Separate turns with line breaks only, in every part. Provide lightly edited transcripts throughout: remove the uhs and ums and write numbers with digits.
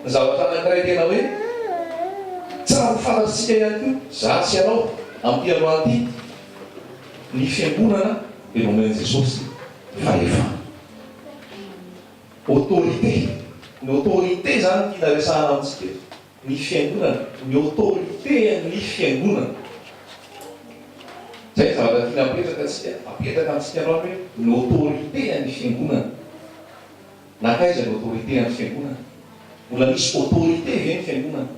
Ny zavatra anankiray tena hoe tsara ho fantatsika ihany koa, za sy ianao, amin'ity androany ity, ny fiangonana dia nomen'i Jesosy fahefana. Autorité. Ny autorité izany no tiana resahana amintsika eto. Ny fiangonana, ny autorité an'ny fiangonana. Izay ny zavatra tiana apetraka antsika, apetraka amintsika androany hoe ny autorité an'ny fiangonana. Nankaiza ny autorité an'ny fiangonana? Mbola misy autorité ve ny fiangonana?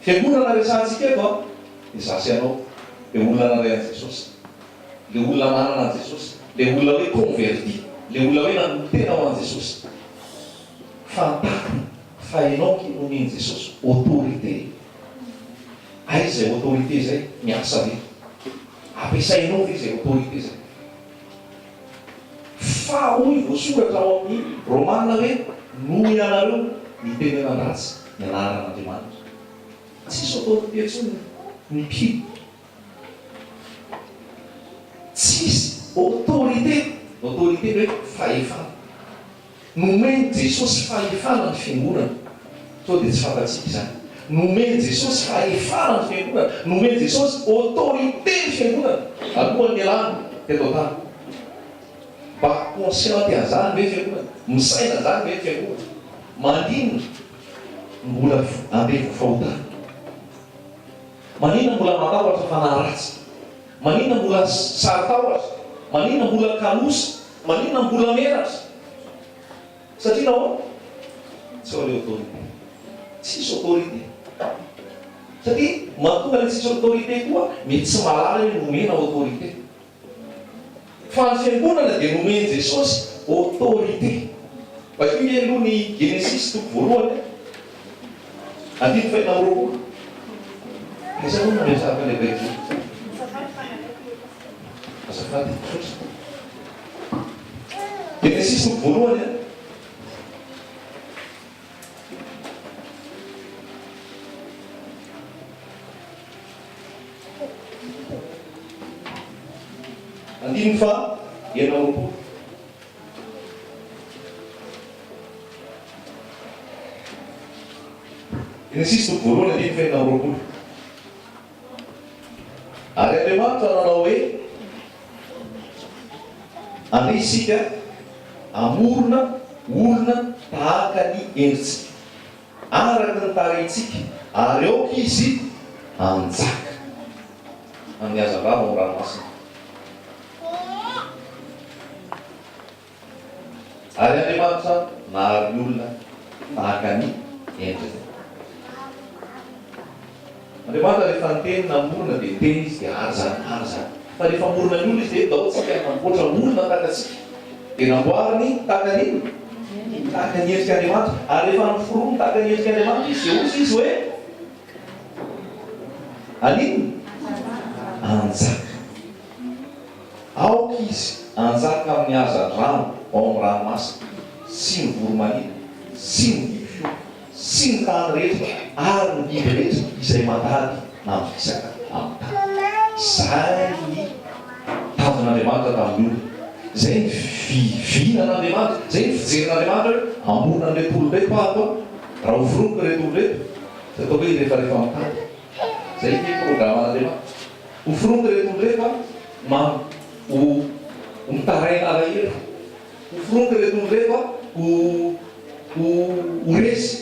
Fiangonana resahantsika eto an, dia za sy ianao, dia olona nandray an'i Jesosy, le olona manana an'i Jesosy, le olona hoe converti, le olona hoe nanolo-tena ho an'i Jesosy. Fantaro fa ianao ange nomen'i Jesosy autorité. Aiza izay autorité izay? Miasa ve? Ampiasainao ve izay autorité izay? Fa hoy voasoratra ao amin'ny Romana hoe, Noho ianareo nitenenan-dratsy ny anaran'Andriamanitra. Tsisy autorité intsony ny mpino. Tsisy autorité. Ny autorité ny hoe fahefana. Nomen'i Jesosy fahefana ny fiangonana. Sao dia tsy fantatsika izany? Nomen'i Jesosy fahefana ny fiangonana. Nomen'i Jesosy autorité ny fiangonana alohan'ny nialany teto an-tany. Mba consciente an'izany ve ny fiangonana? Misaina an'izany ve ny fiangonana? Maninona mbola andevo fahotana? Maninona mbola matahotra fanahy ratsy? Maninona mbola saro-tahotra? Maninona mbola kanosa? Maninona mbola menatra? Satria nahoana? Tsy ao ilay autorité. Tsisy autorité. Satria mahatonga ilay tsisy autorité koa mety tsy mahalala hoe nomena autorité. Fa ny fiangonana dia nomen'i Jesosy autorité. Vakio nge aloha ny Genesisy toko voalohany a! Andininy fahenina amby 20. Aiza moa no nametrahako an'ilay Baiboly? Azafady, misaotra. Genesisy toko voalohany a! Andininy faha 26. Genesisy toko voalohany andininy faha 26. Ary Andriamanitra nanao hoe, Andeha isika hamorona olona tahaka ny endritsika. Araka ny tarehintsika, ary aoka izy hanjaka amin'ny hazandrano ao amin'ny ranomasina. Ary Andriamanitra nahary ny olona tahaka ny endriny. Andriamanitra rehefa niteny namorona dia niteny izy dia ary izany, ary izany. Fa rehefa hamorona ny olona izy dia ndao tsika hanamboatra olona tahaka antsika. Dia namboariny tahaka ny inona? Tahaka ny endrik'Andriamanitra. Ary rehefa noforoniny tahaka ny endrik'Andriamanitra izy dia hozy izy hoe haninona? Hanjaka. Aoka izy hanjaka amin'ny hazandrano ao amin'ny ranomasina sy ny voromanidina sy ny biby fiompy sy ny tany rehetra ary ny biby rehetra izay mandady na mivisaka amin'ny tany. Izay ny tanjon'Andriamanitra tamin'ny olona. Izay ny vinan'Andriamanitra, izay ny fijerin'Andriamanitra hoe hamorona an'ireto olona ireto aho ato an, raha hoforoniko ireto olona ireto, tsy atao hoe hirefarefa amin'ny tany. Izay ny programan'Andriamanitra. Hoforoniko ireto olona ireto an, mam, ho, ho mitaraina alahelo. Hoforoniko ireto olona ireto an, ho, ho, ho resy.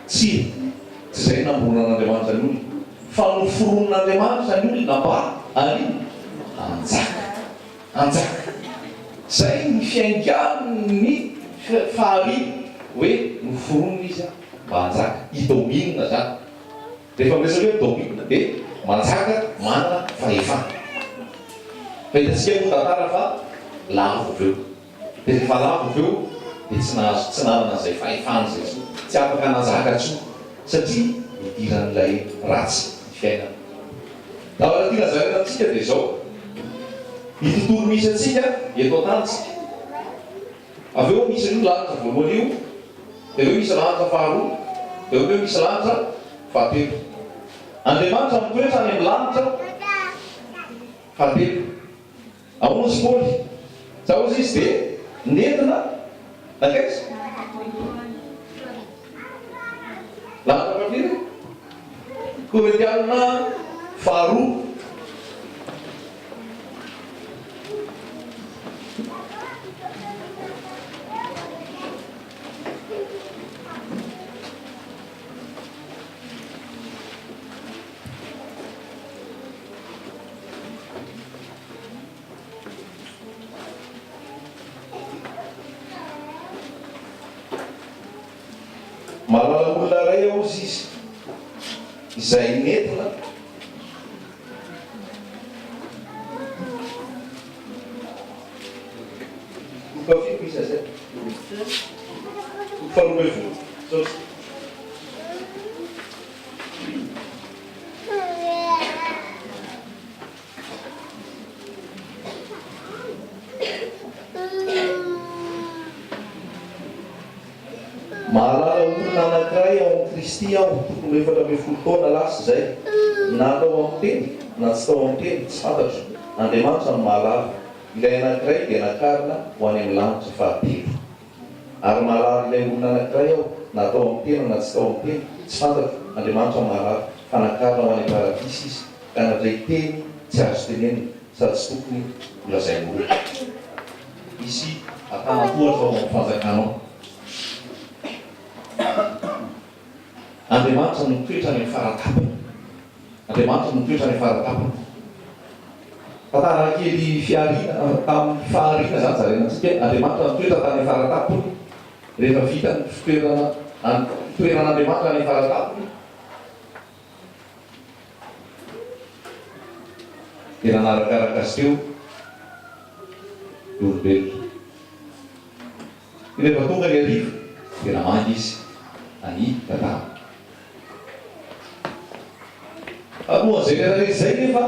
Tsia, tsy izay no namoronan'Andriamanitra ny olona. Fa noforonin'Andriamanitra ny olona mba haninona? Hanjaka. Hanjaka. Izay ny fiaingan'ny fahariana, hoe noforonina izy mba hanjaka, hi-domine izany. Rehefa miresaka hoe domine dia manjaka, manana fahefana. Fa hitantsika moa tantara fa lavo avy eo. Dia rehefa lavo avy eo dia tsy nahazo, tsy nanana an'izay fahefana izay intsony, tsy afaka nanjaka intsony satria nidiran'ilay ratsy ny fiainana. Zavatra tiana zaraina amintsika dia izao, ny tontolo misy antsika eto an-tany isika, avy eo misy an'io lanitra voalohany io, dia avy eo misy lanitra faharoa, dia avy eo misy lanitra fahatelo. Andriamanitra mitoetra any amin'ny lanitra fahatelo. Ahoana hozy Paoly? Za hozy izy dia nentina. Nankaiza? Lanitra fahafiry? Korintianina faharoa. Mahalala olona iray aho hozy izy, izay nentina. Toko fahafiry misy an'izay? Toko faharoa ambin'ny folo. Misaotra. Mahalala olona anankiray ao amin'i Kristy aho, tokony ho 14 taona lasa izay, na tao amin'ny tena na tsy tao amin'ny tena, tsy fantatro, Andriamanitra no mahalala, ilay anankiray dia nakarina ho any amin'ny lanitra fahatelo. Ary mahalala ilay olona anankiray aho, na tao amin'ny tena na tsy tao amin'ny tena, tsy fantatro, Andriamanitra mahalala, fa nakarina ho any am-paradisa izy, ka nandray teny tsy azo tenenina sady tsy tokony holazain'olona. Hisy antanan-tohatra ao amin'ny fanjakanao. Andriamanitra no mitoetra any amin'ny fara-tampony. Andriamanitra no mitoetra any amin'ny fara-tampony. Tantara kely fihariana, tamin'ny fahariana izany zaraina antsika, Andriamanitra nitoetra tany amin'ny fara-tampony, rehefa vita ny fitoerana, fitoeran'Andriamanitra any amin'ny fara-tampony, dia nanarakaraka azy teo ny olombelona. Rehefa tonga ny hariva dia namangy izy an'i Adama. Alohan'izay rehetra rehetra izay nefa,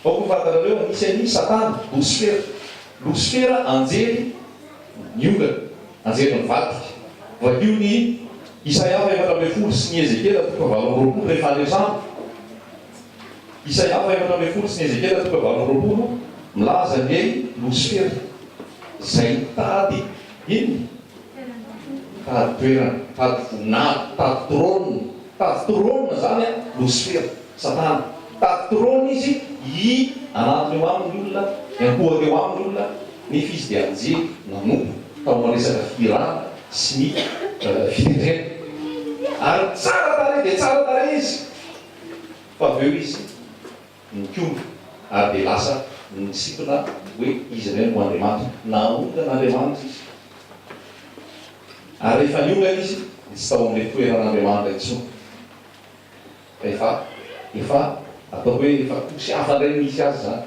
aoka ho fantatrareo fa nisy an'i Satana, Losifera. Losifera anjely niongana, anjely nivadika. Vakio ny Isaia faha 14 sy ny Ezekiela toko faha 28 rehefa any an-trano. Isaia faha 14 sy ny Ezekiela toko faha 28 milaza ny hoe Losifera izay nitady inona? Mitady toerana, mitady voninahitra, mitady trône. Mitady trône izany an, Losifera, Satana. Mitady trône izy hi anatona eo aminy ny olona, hiankohoka eo aminy ny olona, nefa izy dia anjely nanompo tao amin'ny resaka fihirana sy ny fitendrena. Ary tsara tarehy dia tsara tarehy izy. Fa avy eo izy nikomy ary dia lasa nisintona hoe izy indray no Andriamanitra. Naongana Andriamanitra izy. Ary rehefa niongana izy dia tsy tao amin'ilay toeran'Andriamanitra intsony. Fa efa, efa ataoko hoe efa kosy hafa indray no nisy azy izany.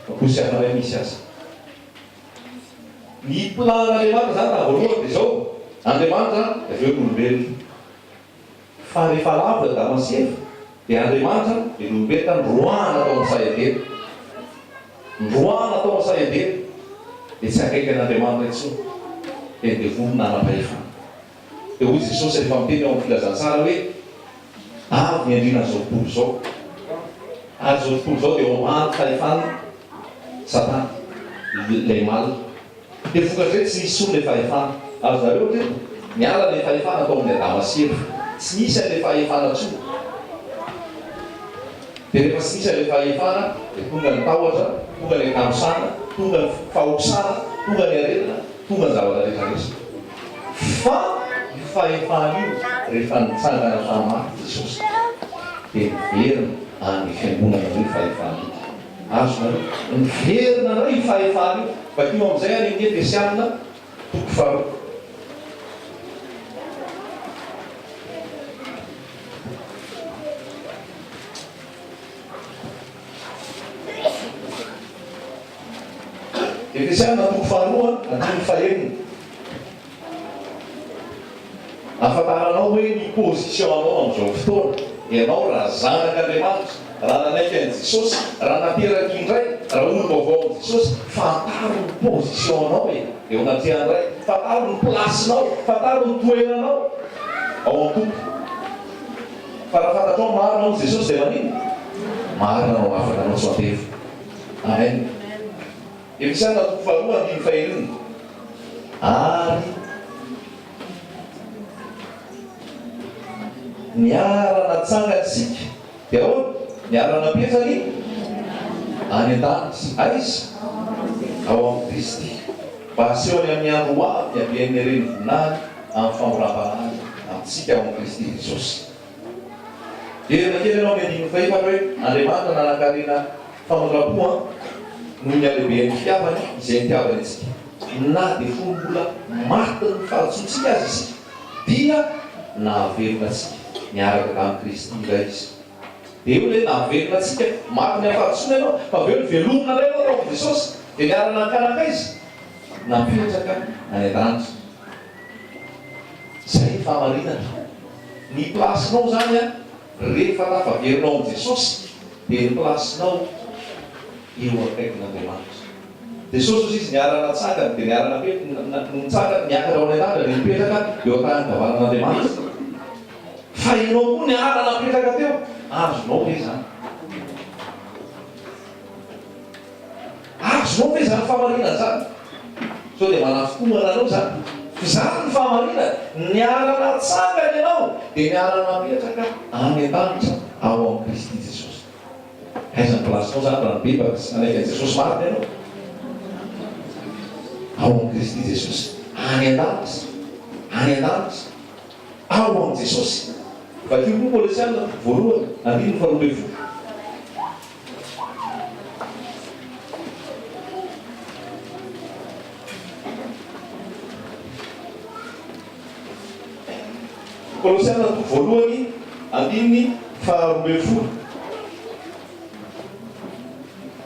Efa kosy hafa indray no nisy azy. Ny plan-n'Andriamanitra izany tamin'ny voalohany dia izao, Andriamanitra dia avy eo ny olombelona. Fa rehefa lavo i Adama sy Eva, dia Andriamanitra dia norombeta nroahana tao amin'ny saha Edena. Nroahana tao amin'ny saha Edena, dia tsy akaiky an'Andriamanitra intsony. Dia ny devoly nanam-pahefana. Dia hoy Jesosy rehefa miteny ao amin'ny filazantsara hoe, Avy ny andrianan'izao tontolo izao. Ary izao tontolo izao dia eo ambany fahefan'i Satana, ilay mal. Dia vokatr'izay tsy nisy intsony ilay fahefana. Azonareo hatreto? Niala ilay fahefana tao amin'i Adama sy Eva. Tsy nisy an'ilay fahefana intsony. Dia rehefa tsy nisy an'ilay fahefana, dia tonga ny tahotra, tonga ny hakanosana, tonga ny fahosana, tonga ny aretina, tonga ny zavatra rehetra rehetra. Fa io fahefana io, rehefa nitsangana tamin'ny maty Jesosy, dia niverina any fiangonana io fahefana io. Azonareo? Miverina indray io fahefana io. Vakio amin'izay any amin'ny Efesiana toko faharoa. Efesiana toko faharoa, andininy fahenina. Ahafantaranao hoe ny position anao amin'izao fotoana, ianao raha zanak'Andriamanitra, raha nanaiky an'i Jesosy, raha nateraka indray, raha olom-baovao amin'i Jesosy, fantaro ny position anao e, eo anatrehan'ny Ray, fantaro ny place-nao, fantaro ny toeranao ao amin'ny Tompo. Fa raha fantatrao marina ao Jesosy dia maninona? Marina no hanafaka anao tsy ho andevo. Amen. Efesiana toko faharoa andininy fahenina. Ary. Niara-natsangana isika. Dia ahoana? Niara-napetrany any an-danitra. Aiza? Ao amin'i Kristy. Mba hasehony amin'ny andro ho avy ny haben'ny haren'ny voninahiny amin'ny famoram-panahiny amintsika ao amin'i Kristy Jesosy. Hiverina kely ianao amin'ny andininy fahefatra hoe, Andriamanitra nanan-karena famindram-po an, noho ny halehiben'ny fitiavany izay nitiavany antsika, na dia fony mbola matin'ny fahadisoantsika aza isika, dia nahavelona antsika niaraka tamin'i Kristy indray Izy. Dia eo ilay nahavelona antsika, maty ny fahadisoana ianao, fa avy eo novelomina indray ianao tao amin'i Jesosy, dia niara-nankany hankaiza? Napetraka any an-danitra. Zay ny fahamarinana. Ny place-nao zany an, rehefa tafaverina ao amin'i Jesosy dia ny place-nao eo akaikin'Andriamanitra. Jesosy hozy izy niara-natsangana dia niara-napetraka, nitsangana, niakatra ho any an-danitra dia nipetraka eo an-tanan-kavanan'Andriamanitra. Fa ianao koa niara-napetraka teo, azonao ve izany? Azonao ve izany fahamarinana izany? Sao dia manafintohina anao izany? F'izany ny fahamarinana, niara-natsangana ianao, dia niara-napetraka any an-danitra ao amin'i Kristy Jesosy. Aiza ny place-nao izany raha nibebaka sy nanaiky an'i Jesosy marina ianao? Ao amin'i Kristy Jesosy, any an-danitra, any an-danitra, ao amin'i Jesosy. Vakio koa Kolosiana toko voalohany, andininy faharoa ambin'ny folo. Kolosiana toko voalohany andininy faharoa ambin'ny folo.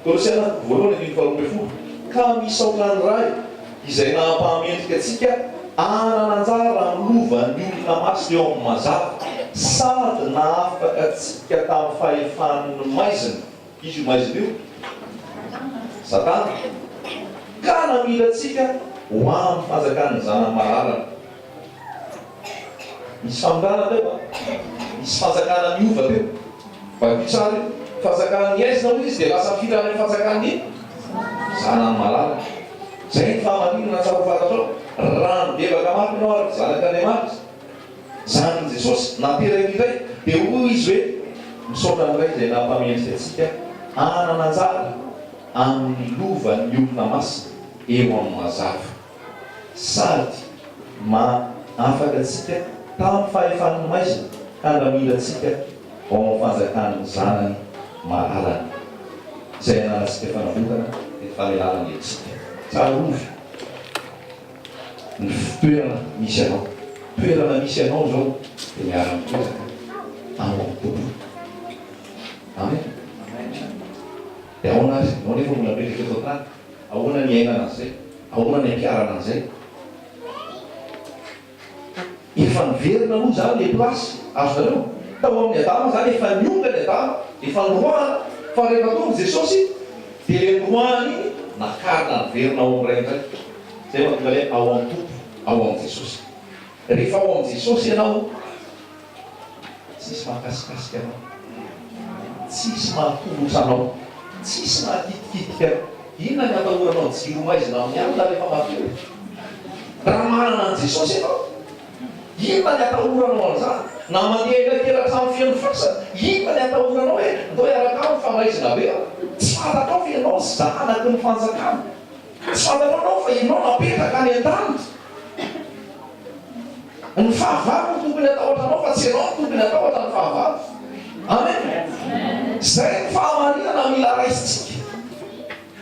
Kolosiana toko voalohany andininy faharoa ambin'ny folo. Ka misaotra ny Ray izay nahampahamendrika antsika hanana anjara amin'ny lovan'ny olona masina eo amin'ny mazava, sady nahafaka antsika tamin'ny fahefan'ny maizina, iza io maizina io? Satana, ka namindra antsika ho amin'ny fanjakan'ny Zanany malalany. Nisy famindrana teo an! Nisy fanjakana niova teo. Vakio tsara io. Fanjakan'ny aizina hoy izy dia lasa nifindra any amin'ny fanjakan'ny Zanany malalany. Izay ny fahamarinana tsara ho fantatrao. Raha nibebaka marina ianao araka Zanak'Andriamanitra, Zanak'i Jesosy, nateraka indray, dia hoy izy hoe, Misaotra ny Ray izay nampamendrika antsika hanana anjara amin'ny lovan'ny olona masina eo amin'ny mazava. Sady maha afaka antsika tamin'ny fahefan'ny maizina ka namindra antsika ao amin'ny fanjakan'ny Zanany malalany, izay ananantsika fanavotana dia famelana ny helotsika. Tsarovy ny toerana misy anao. Toerana misy anao izao dia miara-mipetraka ao amin'ny Tompo. Amen. Dia ahoana ary? Ianao nefa mbola mipetraka eto an-tany. Ahoana ny iainana an'izay? Ahoana ny ampiharana an'izay? Efa niverina aloha izany ilay place, azonareo? Tao amin'i Adama izany efa niongana i Adama, efa noroahana, fa rehefa tonga Jesosy dia ilay noroahana iny nakarina niverina ao amin'ny Ray indray. Izay mahatonga ilay ao amin'ny Tompo, ao amin'i Jesosy. Rehefa ao amin'i Jesosy ianao, Tsisy mahakasikasika anao, tsisy mahatomotra anao, tsisy mahakitikitika anao. Inona ny atahoranao jiro maizina amin'ny alina rehefa matory? Raha manana an'i Jesosy ianao, inona ny atahoranao an'izany? Na mandeha elaky ela trano feno fasana, inona ny atahoranao hoe ndao hiaraka aminy fa maizina be aho? Tsy fantatrao fa ianao zanaky ny fanjakana. Tsy fantatrao ianao fa ianao napetraka any an-danitra. Ny fahavalo no tokony hatahotra anao fa tsy ianao no tokony hatahotra ny fahavalo. Amen. Izay ny fahamarinana mila raisintsika.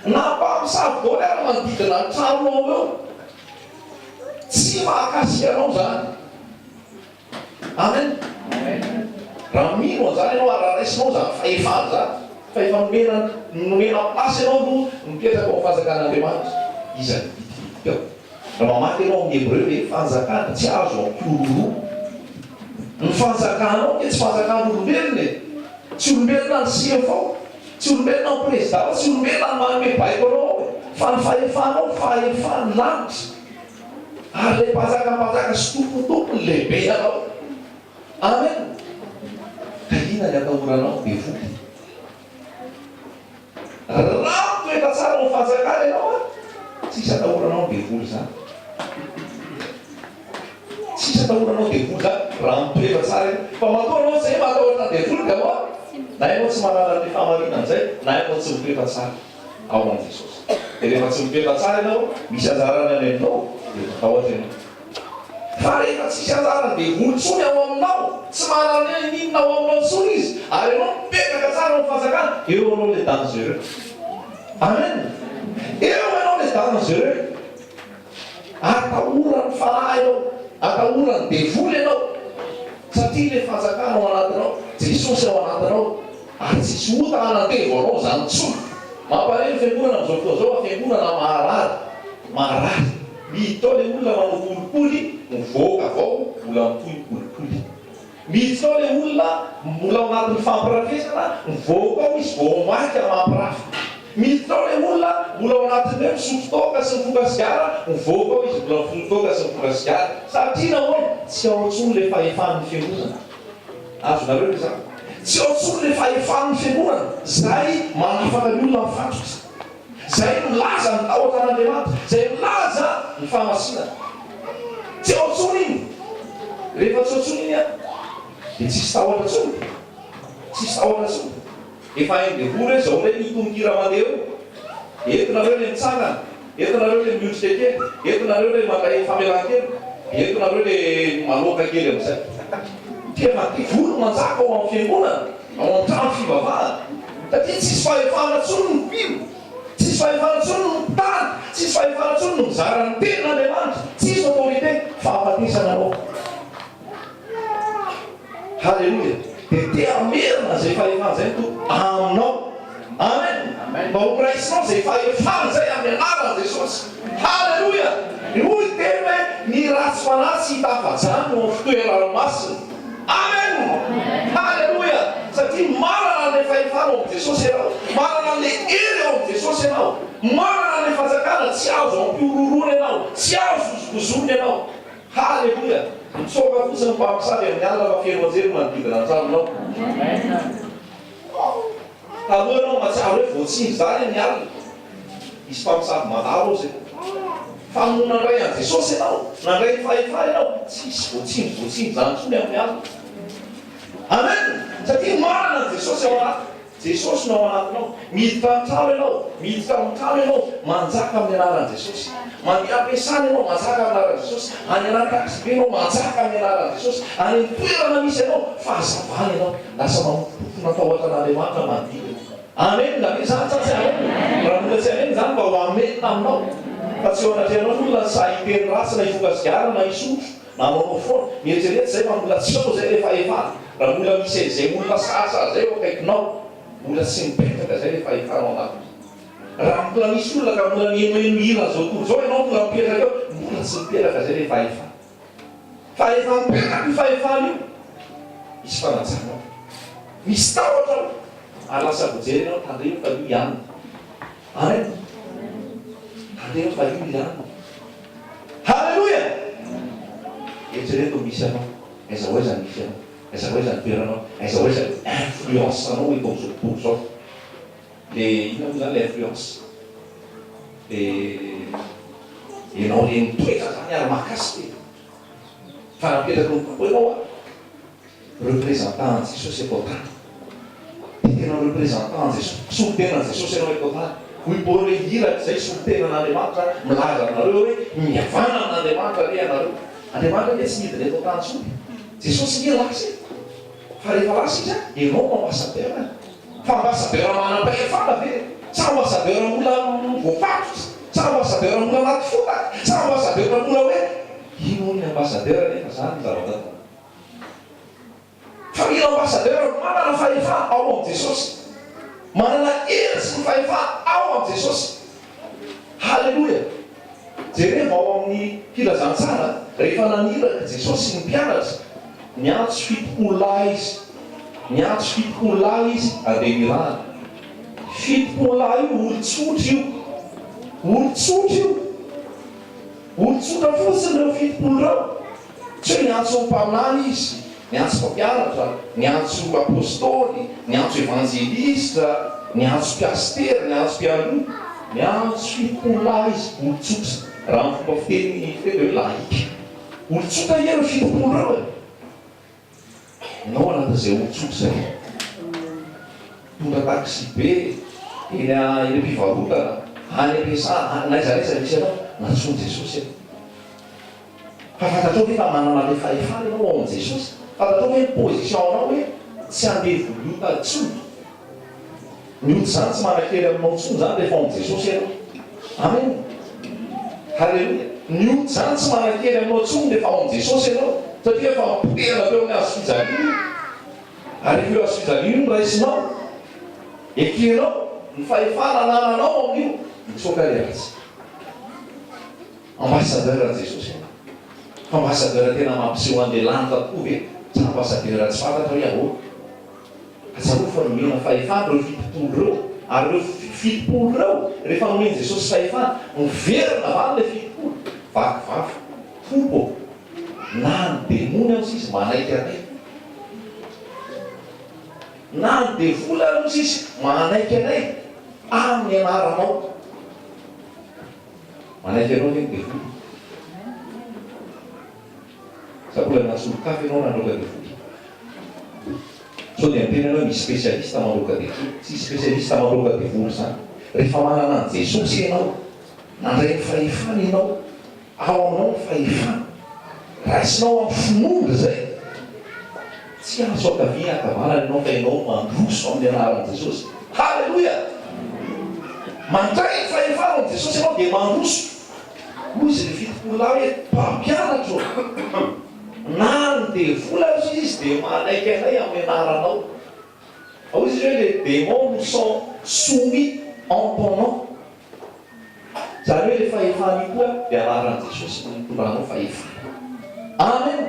Na mpamosavy daholo ary manodidina ny tranonao eo, tsy mahakasika anao izany. Amen. Raha mino an'izany ianao ary raha raisinao izany fahefana izany, fa efa nomena nomena place ianao no mipetraka ao amin'ny fanjakan'Andriamanitra, iza no hikitikitika ao? Raha mamaky ianao amin'ny Hebreo hoe fanjakana tsy azo ampihorohoroana. Ny fanjakanao dia tsy fanjakan'olombelona e! Tsy olombelona ny CFO, tsy olombelona ny prezida ao, tsy olombelona ny manome baiko anao ao e! Fa ny fahefanao fahefan'ny lanitra. Ary ilay mpanjaka mpanjaka sy tompon'ny tompo ny lehibe anao. Amen! Ka inona ny atahoranao devoly? Raha mitoetra tsara ao amin'ny fanjakana ianao an, tsisy atahoranao ny devoly izany. Tsisy atahoranao devoly zany raha mitoetra tsara ianao. Fa matoa anao zay matahotra ny devoly dia ahoana? Na ianao tsy mahalala an'ilay fahamarinana izay na ianao tsy mitoetra tsara ao amin'i Jesosy. Dia rehefa tsy mitoetra tsara ianao, misy anjarany any aminao dia matahotra ianao. Fa rehefa tsisy anjaran'ny devoly intsony ao aminao, tsy mahalala n'inona ao aminao intsony izy, ary ianao mipetraka tsara ao amin'ny fanjakana, eo ianao ilay dangereux. Amen! Eo ianao ilay dangereux. Atahoran'ny fanahy ianao, atahoran'ny devoly ianao, satria ilay fanjakana ao anatinao, Jesosy ao anatinao, ary tsisy ota hanandevo anao izany intsony. Mampalahelo ny fiangonana amin'izao fotoana izao fa fiangonana maharary, marary. Miditra ao ilay olona manao kolikoly, mivoaka avy ao mbola mitohy ny kolikoly. Miditra ao ilay olona mbola ao anatin'ny fampirafesana, mivoaka ao izy vao maika mampirafy. Miditra ao ilay olona mbola ao anatin'ny hoe misotro toaka sy mifoka sigara, mivoaka ao izy mbola mifono toaka sy mifoka sigara. Satria nahoana? Tsy ao intsony ilay fahefan'ny fiangonana. Azonareo ve izany? Tsy ao intsony ilay fahefan'ny fiangonana izay manafaka ny olona amin'ny fatotra. Izay milaza ny tahotra an'Andriamanitra, izay milaza ny fahamasinana. Tsy ao intsony iny. Rehefa tsy ao intsony iny an, dia tsisy tahotra intsony. Tsisy tahotra intsony. Efa hain'ny devoly hoe izao indray ny tononkira mandeha eo. Eto nareo ilay mitsangana, eto nareo ilay miondrika kely, eto nareo ilay mandray famelan-keloka, dia eto nareo ilay maloka kely amin'izay. Tena devoly manjaka ao amin'ny fiangonana. Ao an-trano fivavahana. Satria tsisy fahefana intsony ny mpino, tsisy fahefana intsony ny mpitarika, tsisy fahefana intsony ny mizara ny tenin'Andriamanitra, tsisy autorité, fahafatesana anao. Haleloia! Dia te hamerina izay fahefana izay ny Tompo aminao. Amen! Mba ho raisinao izay fahefana izay amin'ny anaran'i Jesosy. Haleloia! Hoy ny teny hoe, ny ratsy fanahy tsy hitafajanona ao amin'ny fitoerany masina. Amen! Haleloia! Satria manana an'ilay fahefana ao amin'i Jesosy ianao, manana an'ilay hery ao amin'i Jesosy ianao, manana an'ilay fanjakana tsy azo ampihorohoroana ianao, tsy azo hozongozonina ianao. Haleloia! Mitsoaka fotsiny ny mpamosavy amin'ny alina fa feno anjely ny manodidina ny tranonao. Taloha ianao mahatsiaro hoe voatsindry izany ny alina. Hisy mpamosavy mandalo ao izay. Fa nony nandray an'i Jesosy ianao, nandray ny fahefana ianao, tsy hisy voatsindry voatsindry izany intsony amin'ny alina. Amen! Satria manana an'i Jesosy ao anaty. Jesosy no ao anatinao. Miditra an-trano ianao, miditra amin'ny trano ianao, manjaka amin'ny anaran'i Jesosy. Mandeha am-piasana ianao, manjaka amin'ny anaran'i Jesosy. Any anaty taxi-be ianao, manjaka amin'ny anaran'i Jesosy. Any amin'ny toerana misy anao, fahazavana ianao. Lasa mamofompofona tahotra an'Andriamanitra manodidina. Amen ve izany sa tsy amen? Raha mbola tsy amen izany mba ho amen aminao. Fa tsy eo anatrehanao ny olona sahy hiteny ratsy na hifoka sigara na hisotro na hanaonao foana. Mieritrereta izay fa mbola tsy ao izay ilay fahefana. Raha mbola misy an'izay olona sahasaha izay eo akaikinao, mbola tsy mipetraka izay ilay fahefana ao anatiny. Raha mbola misy olona ka mbola mihenoheno hiran'izao tontolo izao ianao mbola mipetraka eo, mbola tsy mipetraka izay ilay fahefana. Fa rehefa mipetraka io fahefana io, misy fanajana ao, misy tahotra ao, ary lasa voajery ianao, tandremo fa io ihany. Amen. Tandremo fa io ihany. Haleloia! Eritrereto ny misy anao, aiza ho aiza ny misy anao, aiza ho aiza ny toeranao, aiza ho aiza ny influence anao eto amin'izao tontolo izao. Le inona moa zany le influence? Le enao le mitoetra zany ary mahakasika e! Fa napetraky ny Tompo enao a! Représentant an'i Jesosy eto an-tany. Dia tena représentant an'i Jesosy, solontenan'i Jesosy ianao eto an-tany. Hoy Paoly hoe iraka izay solontenan'Andriamanitra milaza aminareo hoe mihavana amin'Andriamanitra anie ianareo. Andriamanitra anie tsy midina eto an-tany intsony. Jesosy anie lasa e! Fa rehefa lasa Izy a, ianao no ambassadeur-ny. Fa ambassadeur manam-pahefana ve? Sa ambassadeur mbola voafatotra? Sa ambassadeur mbola anaty fotaka? Sa ambassadeur mbola hoe ino hono ny ambassadeur nefa zany ny zavatra atao? Fa mila ambassadeur manana fahefana ao amin'i Jesosy. Manana hery sy ny fahefana ao amin'i Jesosy. Haleloia! Jerevo ao amin'ny filazantsara, rehefa naniraka Jesosy ny mpianatra, niantso 70 lahy Izy. Niantso 70 lahy Izy handeha nirahana. 70 lahy io olon-tsotra io. Olon-tsotra io. Olon-tsotra fotsiny ireo 70 ireo. Tsy hoe niantso mpaminany izy, niantso mpampianatra, niantso apostoly, niantso evanjelistra, niantso mpiasitera, niantso mpialoha. Niantso 70 lahy izy, olon-tsotra. Raha ny fomba fiteny fiteny dia hoe laïque. Olon-tsotra anie ireo 70 ireo e! Ianao anatin'izay olon-tsotra izay. Mitondra taxi-be, eny eny am-pivarotana, any am-piasana, any n'aiza n'aiza misy anao, nantsoin'i Jesosy ianao. Fa fantatrao ve fa manana ilay fahefana ianao ao amin'i Jesosy? Fantatrao ve ny position-nao hoe tsy andevo ota intsony? Ny ota izany tsy manan-kery aminao intsony izany rehefa ao amin'i Jesosy ianao. Amen! Haleloia! Ny ota izany tsy manan-kery aminao intsony rehefa ao amin'i Jesosy ianao, satria efa nipotehana teo amin'ny hazo fijaliana io. Ary rehefa io hazo fijaliana io no raisinao, ekenao ny fahefana anananao amin'io, mitsoaka ilay ratsy. Ambassadeur an'i Jesosy ianao. Fa ambassadeur tena mampiseho an'ilay lanitra tokoa ve sa ambassadeur tsy fantatra hoe ahoana? Ka tsarovy fa nomena fahefana ireo 70 ireo, ary ireo 70 ireo rehefa nomen'i Jesosy fahefana, miverina avy any ilay 70, vaky vava, Tompo ô, na ny demony aza izy manaiky anay, na ny devoly aza izy manaiky anay amin'ny anaranao. Manaiky anao ve ny devoly? Sa mbola miantso olon-kafa ianao nandroaka devoly? Sao dia miteny ianao hoe misy spécialiste mandroaka devoly? Tsisy spécialiste mandroaka devoly izany. Rehefa manana an'i Jesosy ianao, nandray ny fahefany ianao, ao aminao ny fahefana, raisinao amin'ny finoana izay. Tsy azo ankavia ankavanana ianao fa ianao mandroso amin'ny anaran'i Jesosy. Haleloia! Mandray ny fahefana ao amin'i Jesosy ianao dia mandroso. Hoy izy ry 70 lahy hoe, Mpampianatra ô! Na ny devoly aza izy dia manaiky anay amin'ny anaranao. Hoy izy hoe, Les démons nous sont soumis en ton nom. Izany hoe ilay fahefana io koa dia anaran'i Jesosy no nitondranao fahefana. Amen!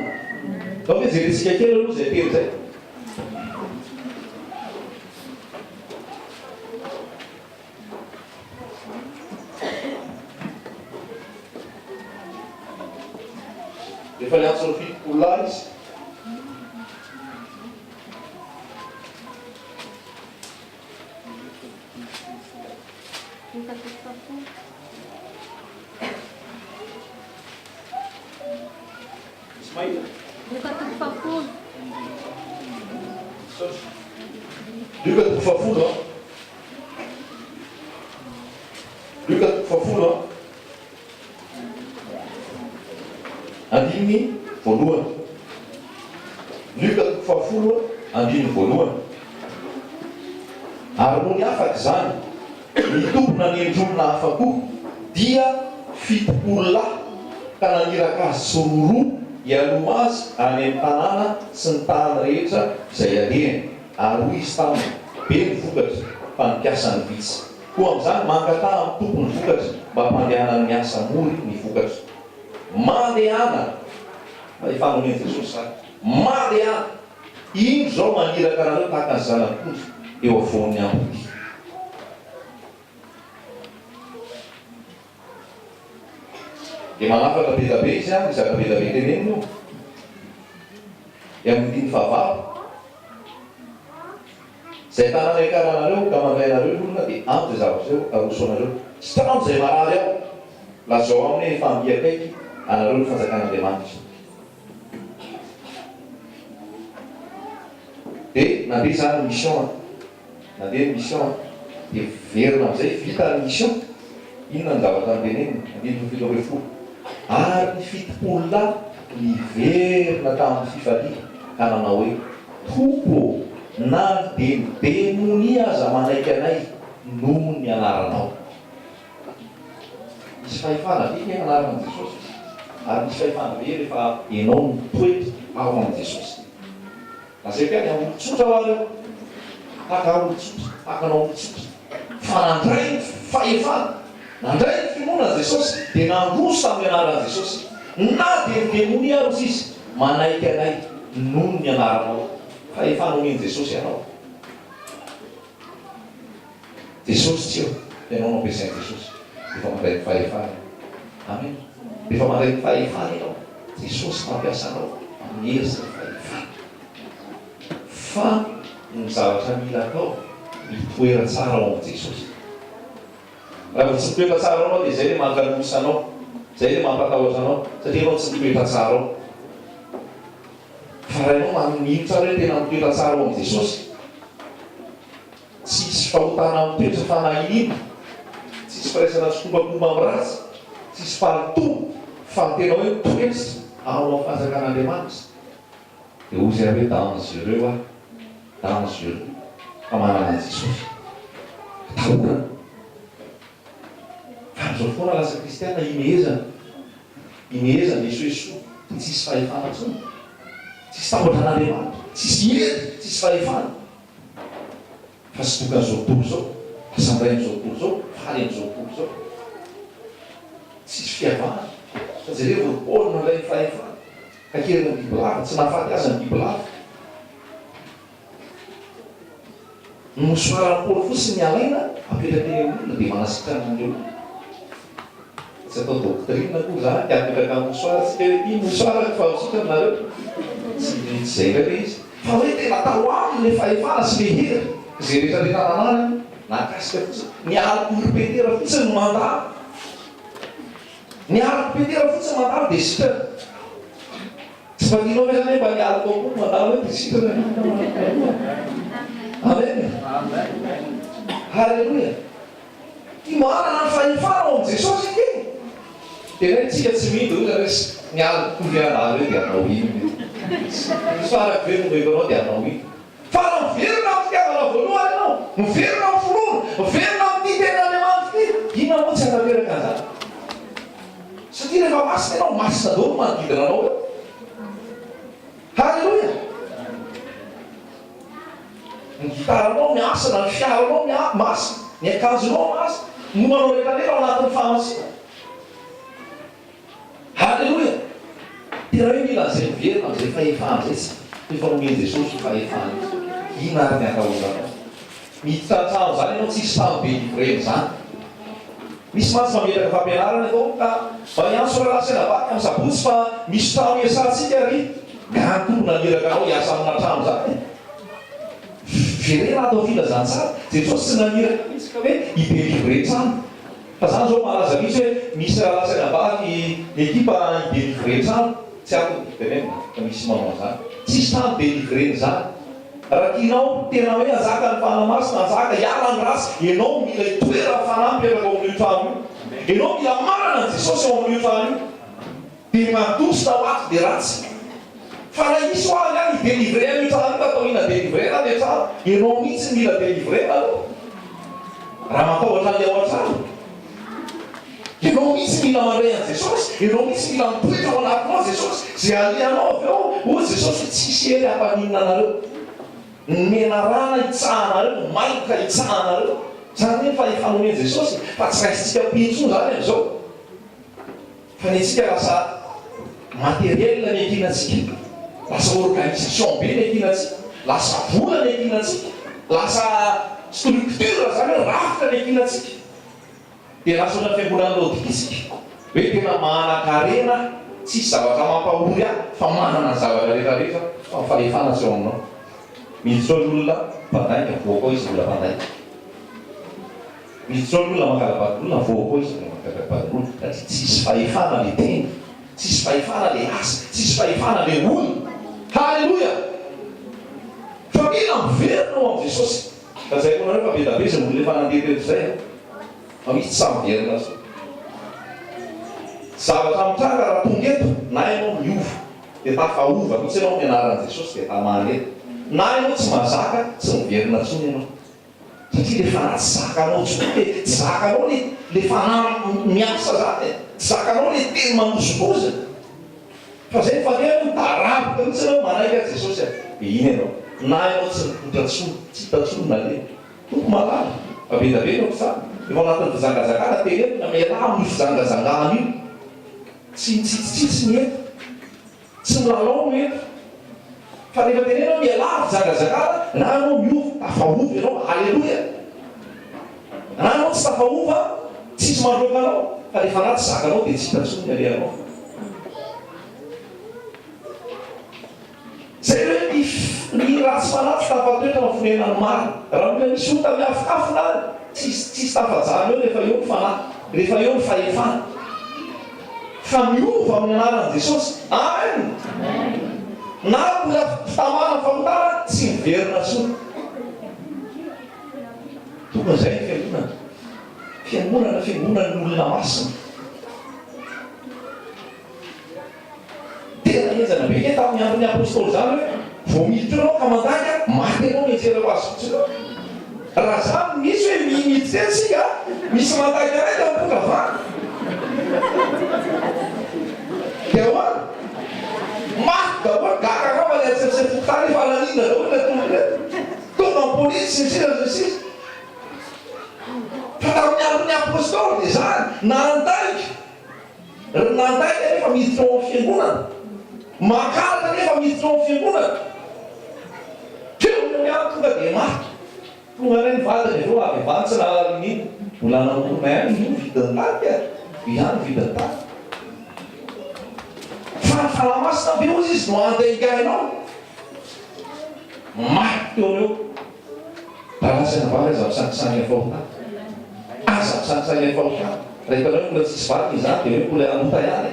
Ndao ve jerentsika kely aloha izay teny izay. Efa niantso ny 70 lahy izy.
Lioka toko fahafolo.
Misy mahita?
Lioka toko fahafolo.
Misaotra. Lioka toko fahafolo an. Lioka toko fahafolo an. Andininy voalohany. Lioka toko fahafolo andininy voalohany. Ary nony afaka izany, ny Tompo nanendry olona hafa koa, dia 70 lahy, ka naniraka azy tsiroaroa hialoha azy any amin'ny tanàna sy ny tany rehetra izay alehany. Ary hoy izy taminy, Be ny vokatra, fa ny mpiasa no vitsy. Koa amin'izany, mangataha amin'ny Tompo ny vokatra mba hampandehanany ny asa hamory ny vokatra. Mandehana! Fa efa nomen'i Jesosy izany. Mandehana! Indro izao maniraka anareo tahaka ny zanak'ondry eo afovoan'ny ambodia. Dia manafatra be dia be izy an, mizaka be dia be teneniny io. Dia amin'ny andininy fahavalo. Izay tanàna iakaranareo ka mandray anareo ny olona dia ampy izay zavatra izay aroso anareo. Sitrano izay marary ao. Lazao aminy hoe efa mby akaiky anareo ny fanjakan'Andriamanitra. Dia nandeha izany ny mission an. Nandeha ny mission an. Dia miverina amin'izay, vita ny mission. Inona ny zavatra noteneniny? Andininy 17. Ary ny 70 lahy niverina tamin'ny fifaliana ka nanao hoe, Tompo ô, na dia ny demonia aza manaiky anay noho ny anaranao. Misy fahefana be ny anaran'i Jesosy, ary misy fahefana be rehefa ianao no mitoetra ao amin'i Jesosy. Lazaiko ihany, olon-tsotra hoa ireo, tahaka olon-tsotra, tahaka anao olon-tsotra, fa nandray ny fahefana, nandray ny finoana an'i Jesosy, dia nandroso tamin'ny anaran'i Jesosy. Na dia ny demonia ary hozy izy, manaiky anay noho ny anaranao. Fahefana omen'i Jesosy anao. Jesosy tsy eo, ianao no ampiasain'i Jesosy. Efa mandray ny fahefana ianao. Amen. Rehefa mandray ny fahefana ianao, Jesosy mampiasa anao amin'ny hery sy ny fahefana. Fa ny zavatra mila atao, mitoera tsara ao amin'i Jesosy. Raha vao tsy mitoetra tsara ao ianao dia izay ilay mankanosa anao. Izay ilay mampatahotra anao, satria ianao tsy mitoetra tsara ao. Fa raha ianao man, mino tsara hoe tena mitoetra tsara ao amin'i Jesosy, tsy hisy fahotana mitoetra fanahiniana, tsy hisy firaisana tsikombakomba amin'ny ratsy, tsy hisy fahalotoana, fa ny tena hoe mitoetra ao amin'ny fanjakan'Andriamanitra. Dia hozy aho hoe dangereux aho, dangereux, fa manana an'i Jesosy. Atahorana. Fa amin'izao fotoana lasa kristiana imehezana, imehezana, esoesoa, dia tsisy fahefana intsony. Tsisy tahotra an'Andriamanitra, tsisy hery, tsisy fahefana. Fa tsy tokan'izao tontolo izao, lasa miray amin'izao tontolo izao, faly amin'izao tontolo izao. Tsisy fihavanana. Fa jereo ry Paoly nandray ny fahefana. Kakerina ny bibilava, tsy nahafaty azy ny bibilava. Ny mosoaran'i Paoly fotsiny ny alaina, apetraka eny amin'ny olona dia manasitrana an'ilay olona. Tsy atao doctrine akory izany ka apetraka amin'ny mosoara tsika hoe ity mosoarako fa ho sitrana nareo. Tsy tsy izay indray ilay izy. Fa hoe tena tao aminy ilay fahefana sy ilay hery. Izay rehetra rehetra nananany, nahakasika fotsiny. Ny alok'ory Petera fotsiny no mandalo. Ny alok'i Petera fotsiny mandalo dia sitrana. Tsy mba tianao ve zany hoe mba ny alokao koa no mandalo hoe dia sitrana ianao? Amen. Haleloia. Ty manana ny fahefana ao amin'i Jesosy ange. Dia indray tsika tsy mino dia hoy zareo hoe ny aloko ve handalo eo dia hanao inona eo? Misy farako ve no omeko anao dia hanao inona? Fa raha miverina amin'ny fitiavana voalohany ianao, miverina amin'ny finoana, miverina amin'ity tenin'Andriamanitra ity, inona moa tsy hanatanteraka an'izany? Satria rehefa masina ianao, masina daholo ny manodidina anao eo. Haleloia! Ny gitaranao miasina, ny fiaranao masina, ny akanjonao masina, ny homanao rehetra rehetra ao anatin'ny fahamasinana. Haleloia! Tena hoe mila an'izay miverina amin'izay fahefana izay isika. Efa nomen'i Jesosy io fahefana io. Inona ary ny atahoranao? Miditra an-trano izany ianao, tsisy trano délivrena izany. Misy mantsy mametraka fampianarana eto ka mba hiantso rahalahy sy anabavy amin'ny sabotsy fa misy trano hiasantsika ary nga ny Tompo naniraka anao hiasa amina trano izany e? Verena ato filazantsara. Jesosy tsy naniraka mihitsy ka hoe hi-délivrer trano. Fa zany zao malaza mihitsy hoe misy rahalahy sy anabavy ekipa hi-delivrer trano, tsy ato ny tenenina fa misy manao an'izany. Tsisy trano delivrena izany. Raha tianao tena hoe hanjaka ny Fanahy Masina, hanjaka, hiala ny ratsy, ianao mila hitoeran'ny Fanahy mipetraka ao amin'io trano io. Ianao mila manana an'i Jesosy ao amin'io trano io. Dia mandositra ho ato dia ratsy. Fa raha hisy ho avy any hi-delivrer an'io trano io ka atao inona delivrena le trano? Ianao mihitsy no mila delivrena aloha. Raha matahotra an'ilay ao an-trano. Ianao mihitsy mila mandray an'i Jesosy, ianao mihitsy mila mitoetra ao anatinao Jesosy. Izay alehanao avy eo, hoy Jesosy hoe tsisy hery hampaninona anareo. Ny menarana hitsahanareo, ny mailaka hitsahanareo. Izany anie ny fahefana omen'i Jesosy e. Fa tsy raisintsika am-po intsony izany amin'izao. Fa ny antsika lasa matériel ny ankinantsika, lasa organisation be ny ankinantsika, lasa vola ny ankinantsika, lasa structure zany hoe rafitra ny ankinantsika. Dia lasa ohatran'ny fiangonan'i Laodikia isika, hoe tena manan-karena, tsisy zavatra mampahory ahy fa manana ny zavatra rehetra rehetra fa ny fahefana tsy ao aminao. Miditra ao ny olona mpandainga, voa koa izy mbola mpandainga. Miditra ao ny olona mangala-badin'olona, voa koa izy mbola mangala-badin'olona satria tsisy fahefana le teny, tsisy fahefana le asa, tsisy fahefana le olona. Haleloia! Fa mila miverina ao amin'i Jesosy. Lazaiko anareo fa be da be izay olona efa nandeha teto izay an! Fa misy tsy sahy miverina intsony. Zavatra mitranga raha tonga eto, na ianao miova, dia tafaova mihitsy ianao amin'ny anaran'i Jesosy dia tamana eto. Na ianao tsy mahazaka, tsy miverina intsony ianao. Satria le fanahy tsy zakanao intsony le, tsy zakanao le le fanahy miasa zany e, tsy zakanao le teny manozongozona. Fa zay ny fandehany midaraboka mihitsy ianao manaiky ahy Jesosy a, de iny ianao. Na ianao tsy nipoitra intsony, tsy hita intsony naleha. Tompo malala, fa be da be ny ohatr'izany. Efa ao anatin'ny fijangajangana tenenina, mialà amin'io fijangajangana io. Tsy mitsitsitsitsy ny eto. Tsy milalao no eto. Fa rehefa teneno hoe mialà fijangajangana, na ianao miova, tafahova ianao, aleloia! Na ianao tsy tafahova, tsisy mandroaka anao, fa rehefa na tsy zakanao dia tsy hita intsony ny alehanao. Izay hoe ny ny ratsy fanahy tsy tafatoetra amin'ny fonenan'ny marina. Raha mbola misy ota miafokafona any, tsisy tsisy tafajanona eo rehefa eo ny fanahy, rehefa eo ny fahefana. Fa miova amin'ny anaran'i Jesosy. Amen! Na mbola fitamana ny fahotana, tsy miverina intsony. Tokony izay ny fiangonana. Fiangonana, fiangonan'ny olona masina. Tena henjana be nge tamin'ny andron'ny apostoly izany hoe vao miditra eo ianao ka mandainga, maty ianao mianjera ho azy fotsiny eo. Raha izany no misy hoe miditra eo isika, misy mandainga iray dia mipoitra avy any. Dia ahoana? Maty daholo, gaga angamba ny atsy amin'ny fokontany hoe fa naninona daholo ireto olona ireto. Tonga ny polisy sy ny sisa sy ny sisa. Fa tamin'ny andron'ny apostoly dia izany, nandainga. Ry nandainga nefa miditra ao amin'ny fiangonana. Mankahala nefa miditra ao amin'ny fiangonana. Teo no ihany tonga dia maty. Tonga indray ny vadiny avy eo avy avy any tsy nahalala iniana. Mbola namorona ihany io vidin'ny tany ka. Io ihany ny vidin'ny tany. Fa ny Fanahy Masina ve hozy izy no handaingainao? Maty teo no eo. Rahalahy sy anabavy aza misangisangy amin'ny fahotana. Aza misangisangy amin'ny fahotana. Raha hitanao hoe mbola tsisy valiny izany dia hoe mbola hanota ihany e.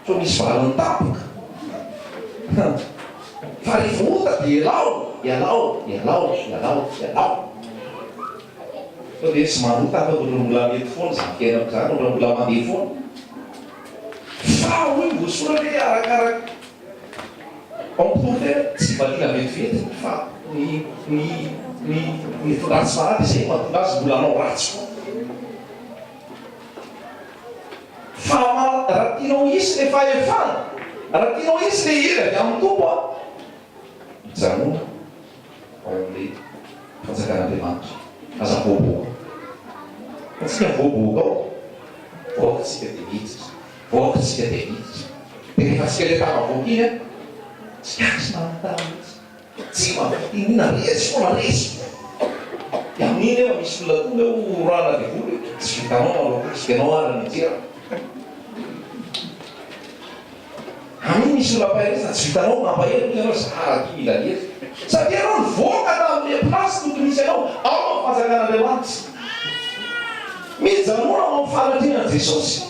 Sao misy valiny tampoka. Fa rehefa ota dia ialao, ialao, ialao, ialao, ialao. Sao dia tsy manota aho fa ohatran'ny mbola mety foana izany fiainako izany, ohatran'ny mbola mandeha foana. Fa hoy ny voasoratra hoe arakaraka. Ao am-pony hoe tsy valiana vetivety ny fa ny ny ny ny ratsy fanahy dia izay no mahatonga azy mbola hanao ratsy foana. Fa ma raha tianao hisy le fahefana, raha tianao hisy le hery avy amin'ny Tompo an, mijanona ao amin'ilay fanjakan'Andriamanitra. Aza mivoaboaka. Fa tsika mivoaboaka ao, voaka tsika dia miditra. Voaka tsika dia miditra. Dia rehefa tsika ilay tafavoaka iny an, tsy azo manontany mihitsy. Tsy mahavita inona, resy foana, resy foana. Dia amin'iny nefa misy olona tonga eo horoahana devoly hoe tsy vitanao manao azy, dia ianao ary nianjera. Amin'iny misy olona ampaherezina, tsy vitanao mampahery hoy ianao, za raha ty mila hery. Satria ianao nivoaka tamin'ilay place tokony hisy anao ao amin'ny fanjakan'Andriamanitra. Mijanona ao amin'ny fanatrehan'i Jesosy.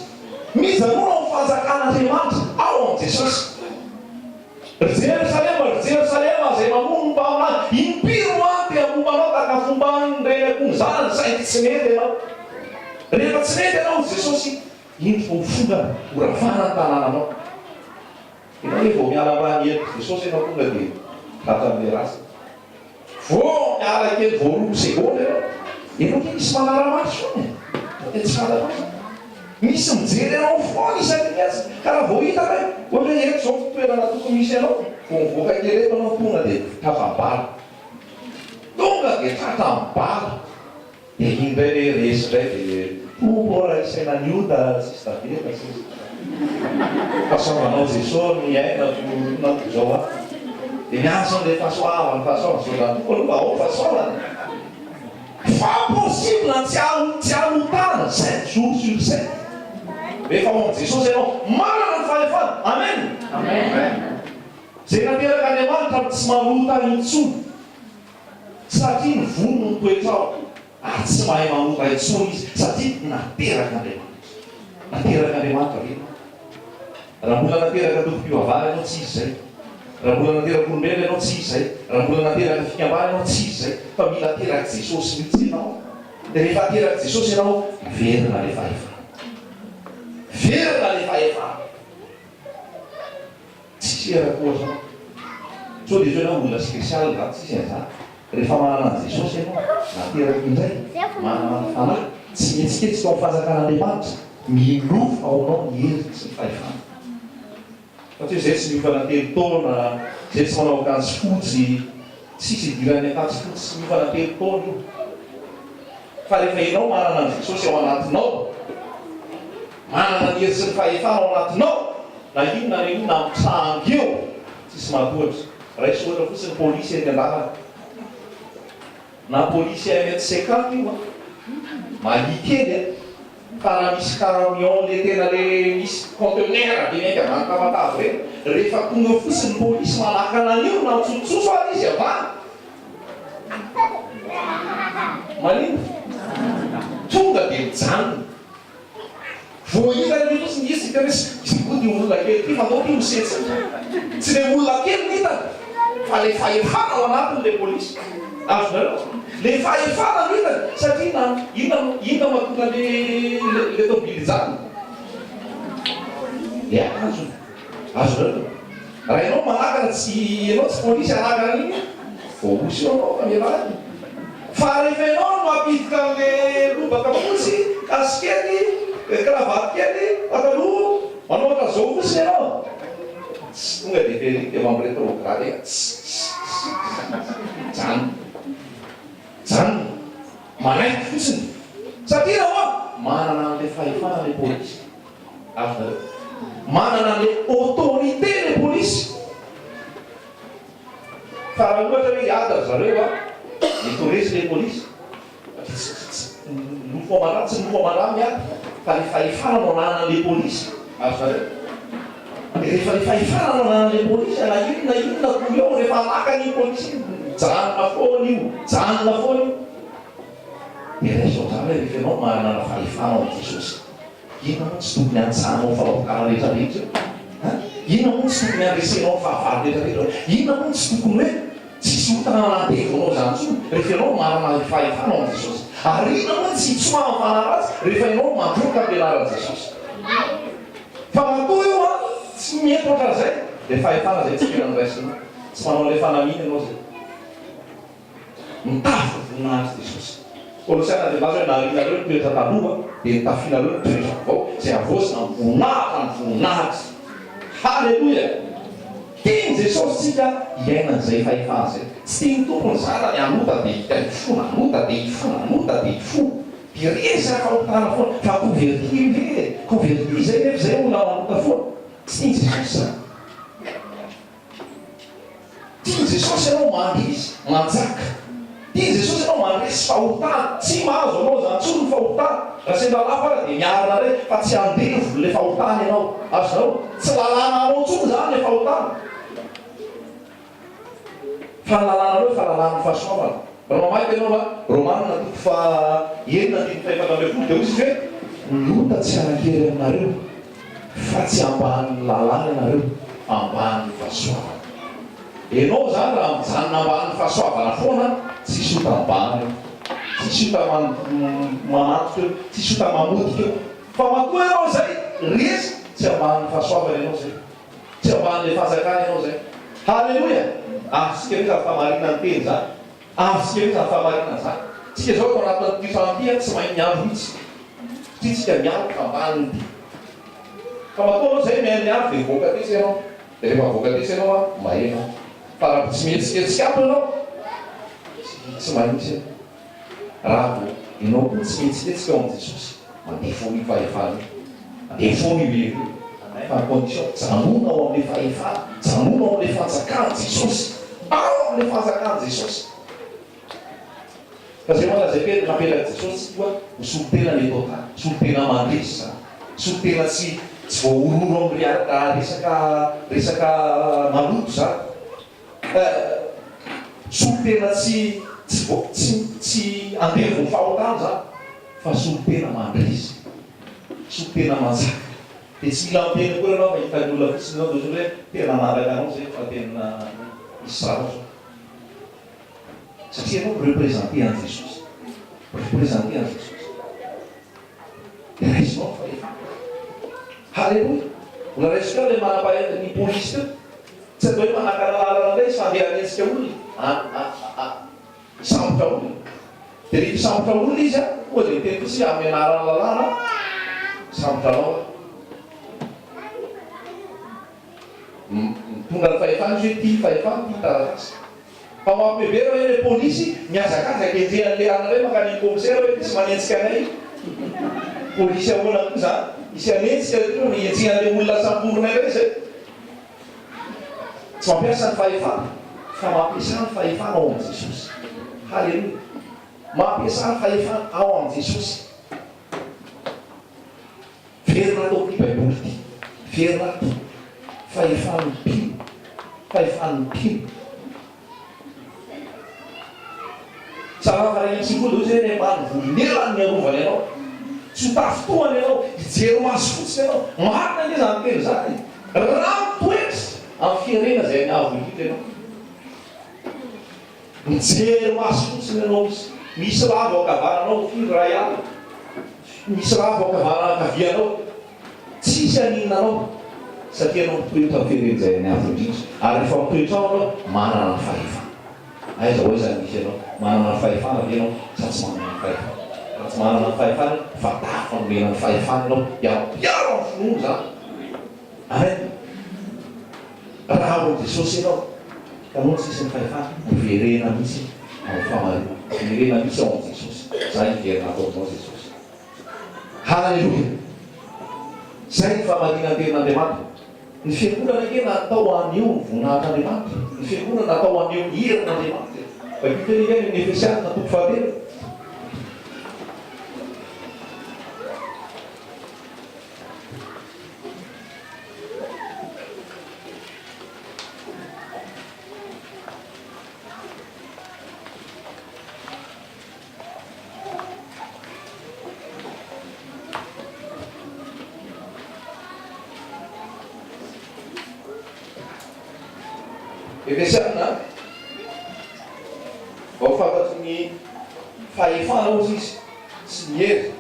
Mijanona ao amin'ny fanjakan'Andriamanitra, ao amin'i Jesosy. Ry Jerosalema, ry Jerosalema, izay mamono ny mpaminany, impiry ho ahy te hamono anao tahaka ny fomban'ny reny akoho ny zanany, saingy tsy nety ianao. Rehefa tsy nety ianao, hoy Jesosy, indro fa ho fongana, ho ravana ny tanànanao. Ianao ve vao miala ambany helik'i Jesosy ianao tonga dia tratran'ilay ratsy? Vao miala kely vao roa segondra ianao, ianao ve misy manara-maso foana e? Fa dia tsy fantatrao izany. Misy mijery anao foana isaky ny mihetsika, ka raha vao hita hoe ohatra hoe eto izao ny toerana tokony misy anao, vao mivoaka kely eto ianao tonga dia tratra bala. Tonga dia tratra bala. Dia iny indray re resy indray dia Tompo ô raha isaina ny ota tsisy tavela tsisy Fahasoavanao Jeso ny ainako na toy izao aho Dia miantso an'ilay fahasoavana fahasoavana Misaotra ny Tompo aloha fa ao fahasoavana e Fa possible tsy tsy hanotana sept jours sur sept Rehefa ao amin'i Jesosy ianao manana ny fahefana Amen Izay naterak'Andriamanitra tsy manota intsony Satria ny vono no mitoetra ao, ary tsy mahay manota intsony izy, satria naterak'Andriamanitra. Naterak'Andriamanitra ve ianao? Raha mbola nateraka tompom-pivavahana ianao, tsy izy izay. Raha mbola naterak'olombelona ianao, tsy izy izay. Raha mbola nateraka fikambanana ianao, tsy izy izay. Fa mila aterak'i Jesosy mihitsy ianao. Dia rehefa aterak'i Jesosy ianao, verina ilay fahefana. Verina ilay fahefana. Tsisy erako ohatra anao. Sao dia ianao olona spécial zany, tsisy an'izany. Rehefa manana an'i Jesosy ianao, nateraka indray, manana ny Fanahy, tsy mihetsiketsika ao amin'ny fanjakan'Andriamanitra, milofo ao aminao ny hery sy ny fahefana. Fa tsy hoe izay tsy miofana telo taona, izay tsy manao akanjo fotsy, tsisy idiran'ny akanjo fotsy sy miofana telo taona io. Fa rehefa ianao manana an'i Jesosy ao anatinao, manana ny hery sy ny fahefana ao anatinao, Na inona na inona mitranga eo, tsisy mahatohatra. Raiso ohatra fotsiny polisy eny an-dalana. Na polisy MNCK io an, mahia kely an, fa raha misy camion le tena le misy conteneur be miainga avy any Tamatave ireny, rehefa tonga eo fotsiny ny polisy manakana an'io na mitsotsotsotso ary izy avy any, maninona? Tonga dia mijanona. Vao hitany io fotsiny izy hitany hoe izy koa ity olona kely ity fa ndao ity ho setsy. Tsy ilay olona kely no hitany fa ilay fahefana ao anatiny ilay polisy. Azonareo? Ilay fahefana no hitany satria na inona no inona mahatonga le le tômôbily hijanona? Ilay akanjony. Azonareo? Raha ianao manakana tsy ianao tsy polisy hanakana an'iny voahosy eo anao fa mialà any. Fa rehefa ianao no mampiditra an'le lobaka fotsy, kasikety, cravate kely, pataloha, manao ohatran'izao fotsiny ianao, tsy tonga dia efa ery dia efa mi-retrograde ts ts ts mijanona. Mijanona. Manaiky fotsiny. Satria nahoana? Manana an'le fahefana le polisy. Azonareo? Manana an'ilay autorité ilay polisy. Fa raha ohatra hoe hiady ry zareo an, mety ho resy ilay polisy. Satria tsy, tsy, tsy, nofo aman-drà, tsy nofo aman-drà miady, fa ilay fahefana no ananan'ilay polisy. Azonareo? Dia rehefa ilay fahefana no ananan'ilay polisy, na inona na inona atao eo, rehefa alakany iny polisy iny, mijanona foana io, mijanona foana io. Dia raiso amin'izany hoe rehefa ianao manana fahefana ao amin'i Jesosy. Inona moa no tsy tokony hanjahanao ny fahotana rehetra rehetra eo? An? Inona moa no tsy tokony handresenao ny fahavalo rehetra rehetra eo? Inona moa no tsy tokony hoe tsisy ota hanandevo anao izany intsony rehefa ianao manana fahefana ao amin'i Jesosy? Ary inona moa no tsy hitsoahan'ny fanahy ratsy rehefa ianao mandroaka amin'ny anaran'i Jesosy? Fa matoa io an, tsy mety ohatran'izay, ilay fahefana izay tsy tena noraisinao. Tsy manao an'ilay fanamiana ianao izay. Mitafy ny voninahitr'i Jesosy. Kolosiana dia milaza hoe narianareo ny toetra taloha dia nitafianareo ny toetra vaovao izay havaozina amin'ny voninahitra amin'ny voninahitra. Haleloia! Tian'i Jesosy tsika hiaina an'izay fahefana izay. Tsy tian'ny Tompo ny zanany hanota dia hifona, hanota dia hifona, hanota dia hifona. Dia resaka fahotana foana. Fa converti io ve e? Converti izay nefa izay olona manota foana. Tsy tian'i Jesosy izany. Tian'i Jesosy ianao mandresy, manjaka. Tian'i Jesosy ianao mandresy fahotana. Tsy mahazo anao izany intsony ny fahotana. Raha sendra lafo ara dia miarina indray fa tsy andevon'ilay fahotana ianao. Azonao? Tsy lalàna anao intsony izany ilay fahotana. Fa ny lalànareo efa lalàn'ny fahasoavana. Raha mamaky ianao a Romana toko faha enina andininy faha 14 dia hoy izy hoe, Ny ota tsy hanan-kery aminareo. Fa tsy ambanin'ny lalàna ianareo fa ambanin'ny fahasoavana. Enao zany raha mijanona ambanin'ny fahasoavana foana tsisy ota mibahana eo, tsisy ota mamatotra eo, tsisy ota mamotika eo. Fa matoa ianao zay resy tsy ambanin'ny fahasoavana ianao zay, tsy ambanin'ilay fanjakana ianao zay. Haleloia! Azontsika ve zany fahamarinan'ny teny zany? Azontsika ve zany fahamarinana zany? Tsika zao ato anatin'ity trano ity tsy mahay miandry mihitsy. Satria tsika mialoka ambanin'ity. Fa matoa anao zay mihaino ny andro dia mivoaka tetsy ianao. Dia rehefa mivoaka tetsy ianao an, maheno an. Fa raha tsy mihetsiketsika ato ianao, tsy tsy mahay mihitsy ianao. Raha vao ianao koa tsy mihetsiketsika ao amin'i Jesosy, mandeha foana io fahefana io. Mandeha foana io hery io. Fa ny condition, janona ao amin'ilay fahefana, janona ao amin'ilay fanjakan'i Jesosy. Ao amin'ilay fanjakan'i Jesosy. Fa zay mantsy zay Pedro naperak'i Jesosy koa ho solontenany eto an-tany, solontena mandresy izany, solontena tsy tsy voahorohoro amin'ny resaka resaka maloto izany, solontena tsy tsy voa tsy tsy andevon'ny fahotana izany fa solontena mandresy, solontena manjaka. Dia tsy mila miteny akory ianao fa hitan'ny olona fotsiny ianao dia ohatran'ny hoe tena nanaraka anao zay fa tena misy zavatra. Satria ianao mi-representer an'i Jesosy. Mi-representer an'i Jesosy. Dia raisinao ny fahefana. Haleloia! Mbola raisiko ihany ilay manam-pahaizana, ny polisy teo. Tsy atao hoe manakana lalana indray izy fa handeha hanenjika olona, hisambotra olona. Dia rehefa hisambotra olona izy an, tonga dia miteny fotsiny hoe amin'ny anaran'ny lalàna, misambotra anao aho. Mitondra ny fahefana izy hoe ity ny fahefana, ity ny taratasy. Fa mampiomehy be raha hoe le polisy mihazakazaka enjehan'le anona rey mankany amin'ny commissaire hoe misy manenjika anay. Polisy ahoana koa zany? Hisy hanenjika re tonga enjehan'le olona samborinay rey zay. Tsy mampiasa ny fahefana fa mampiasa ny fahefana ao amin'i Jesosy. Haleloia. Mampiasa ny fahefana ao amin'i Jesosy. Verina ato amin'ity Baiboly ity. Verina ato. Fahefan'ny mpino. Fahefan'ny mpino. Salamo 91 dia hoy izy hoe, Ny ambany volon'elany no iarovany anao. Tsy ho tafintohana ianao, hijery maso fotsiny ianao. Marina ange izany teny izany e! Raha mitoetra amin'ny firenena izay any avo indrindra ianao. Mijery maso fotsiny ianao izy. Misy ravo ankavananao, firy iray alina? Misy ravo ankavanana ankavianao. Tsisy haninona anao satria ianao mitoetra amin'ny firenena izay any avo indrindra. Ary rehefa mitoetra ao ianao, manana ny fahefana. Aiza ho aiza no misy anao? Manana ny fahefana ve ianao sa tsy manana ny fahefana? Raha tsy manana ny fahefana ianao, fantaro fa nomena ny fahefana ianao dia ampiaro amin'ny finoana izany. Amen. Raha ao amin'i Jesosy ianao, hitanao ny tsisy ny fahefana, miverena mihitsy amin'ny fahamarinana, miverena mihitsy ao amin'i Jesosy. Za hiverina ato aminao Jesosy. Haleloia! Zay ny fahamarinantenin'Andriamanitra. Ny fiangonana ange natao haneho ny voninahitr'Andriamanitra. Ny fiangonana natao haneho ny herin'Andriamanitra e. Vakio kely ange any amin'ny Efesianina toko fahatelo. Efesiana, Mba ho fantatry ny fahefana hozy izy sy ny hery.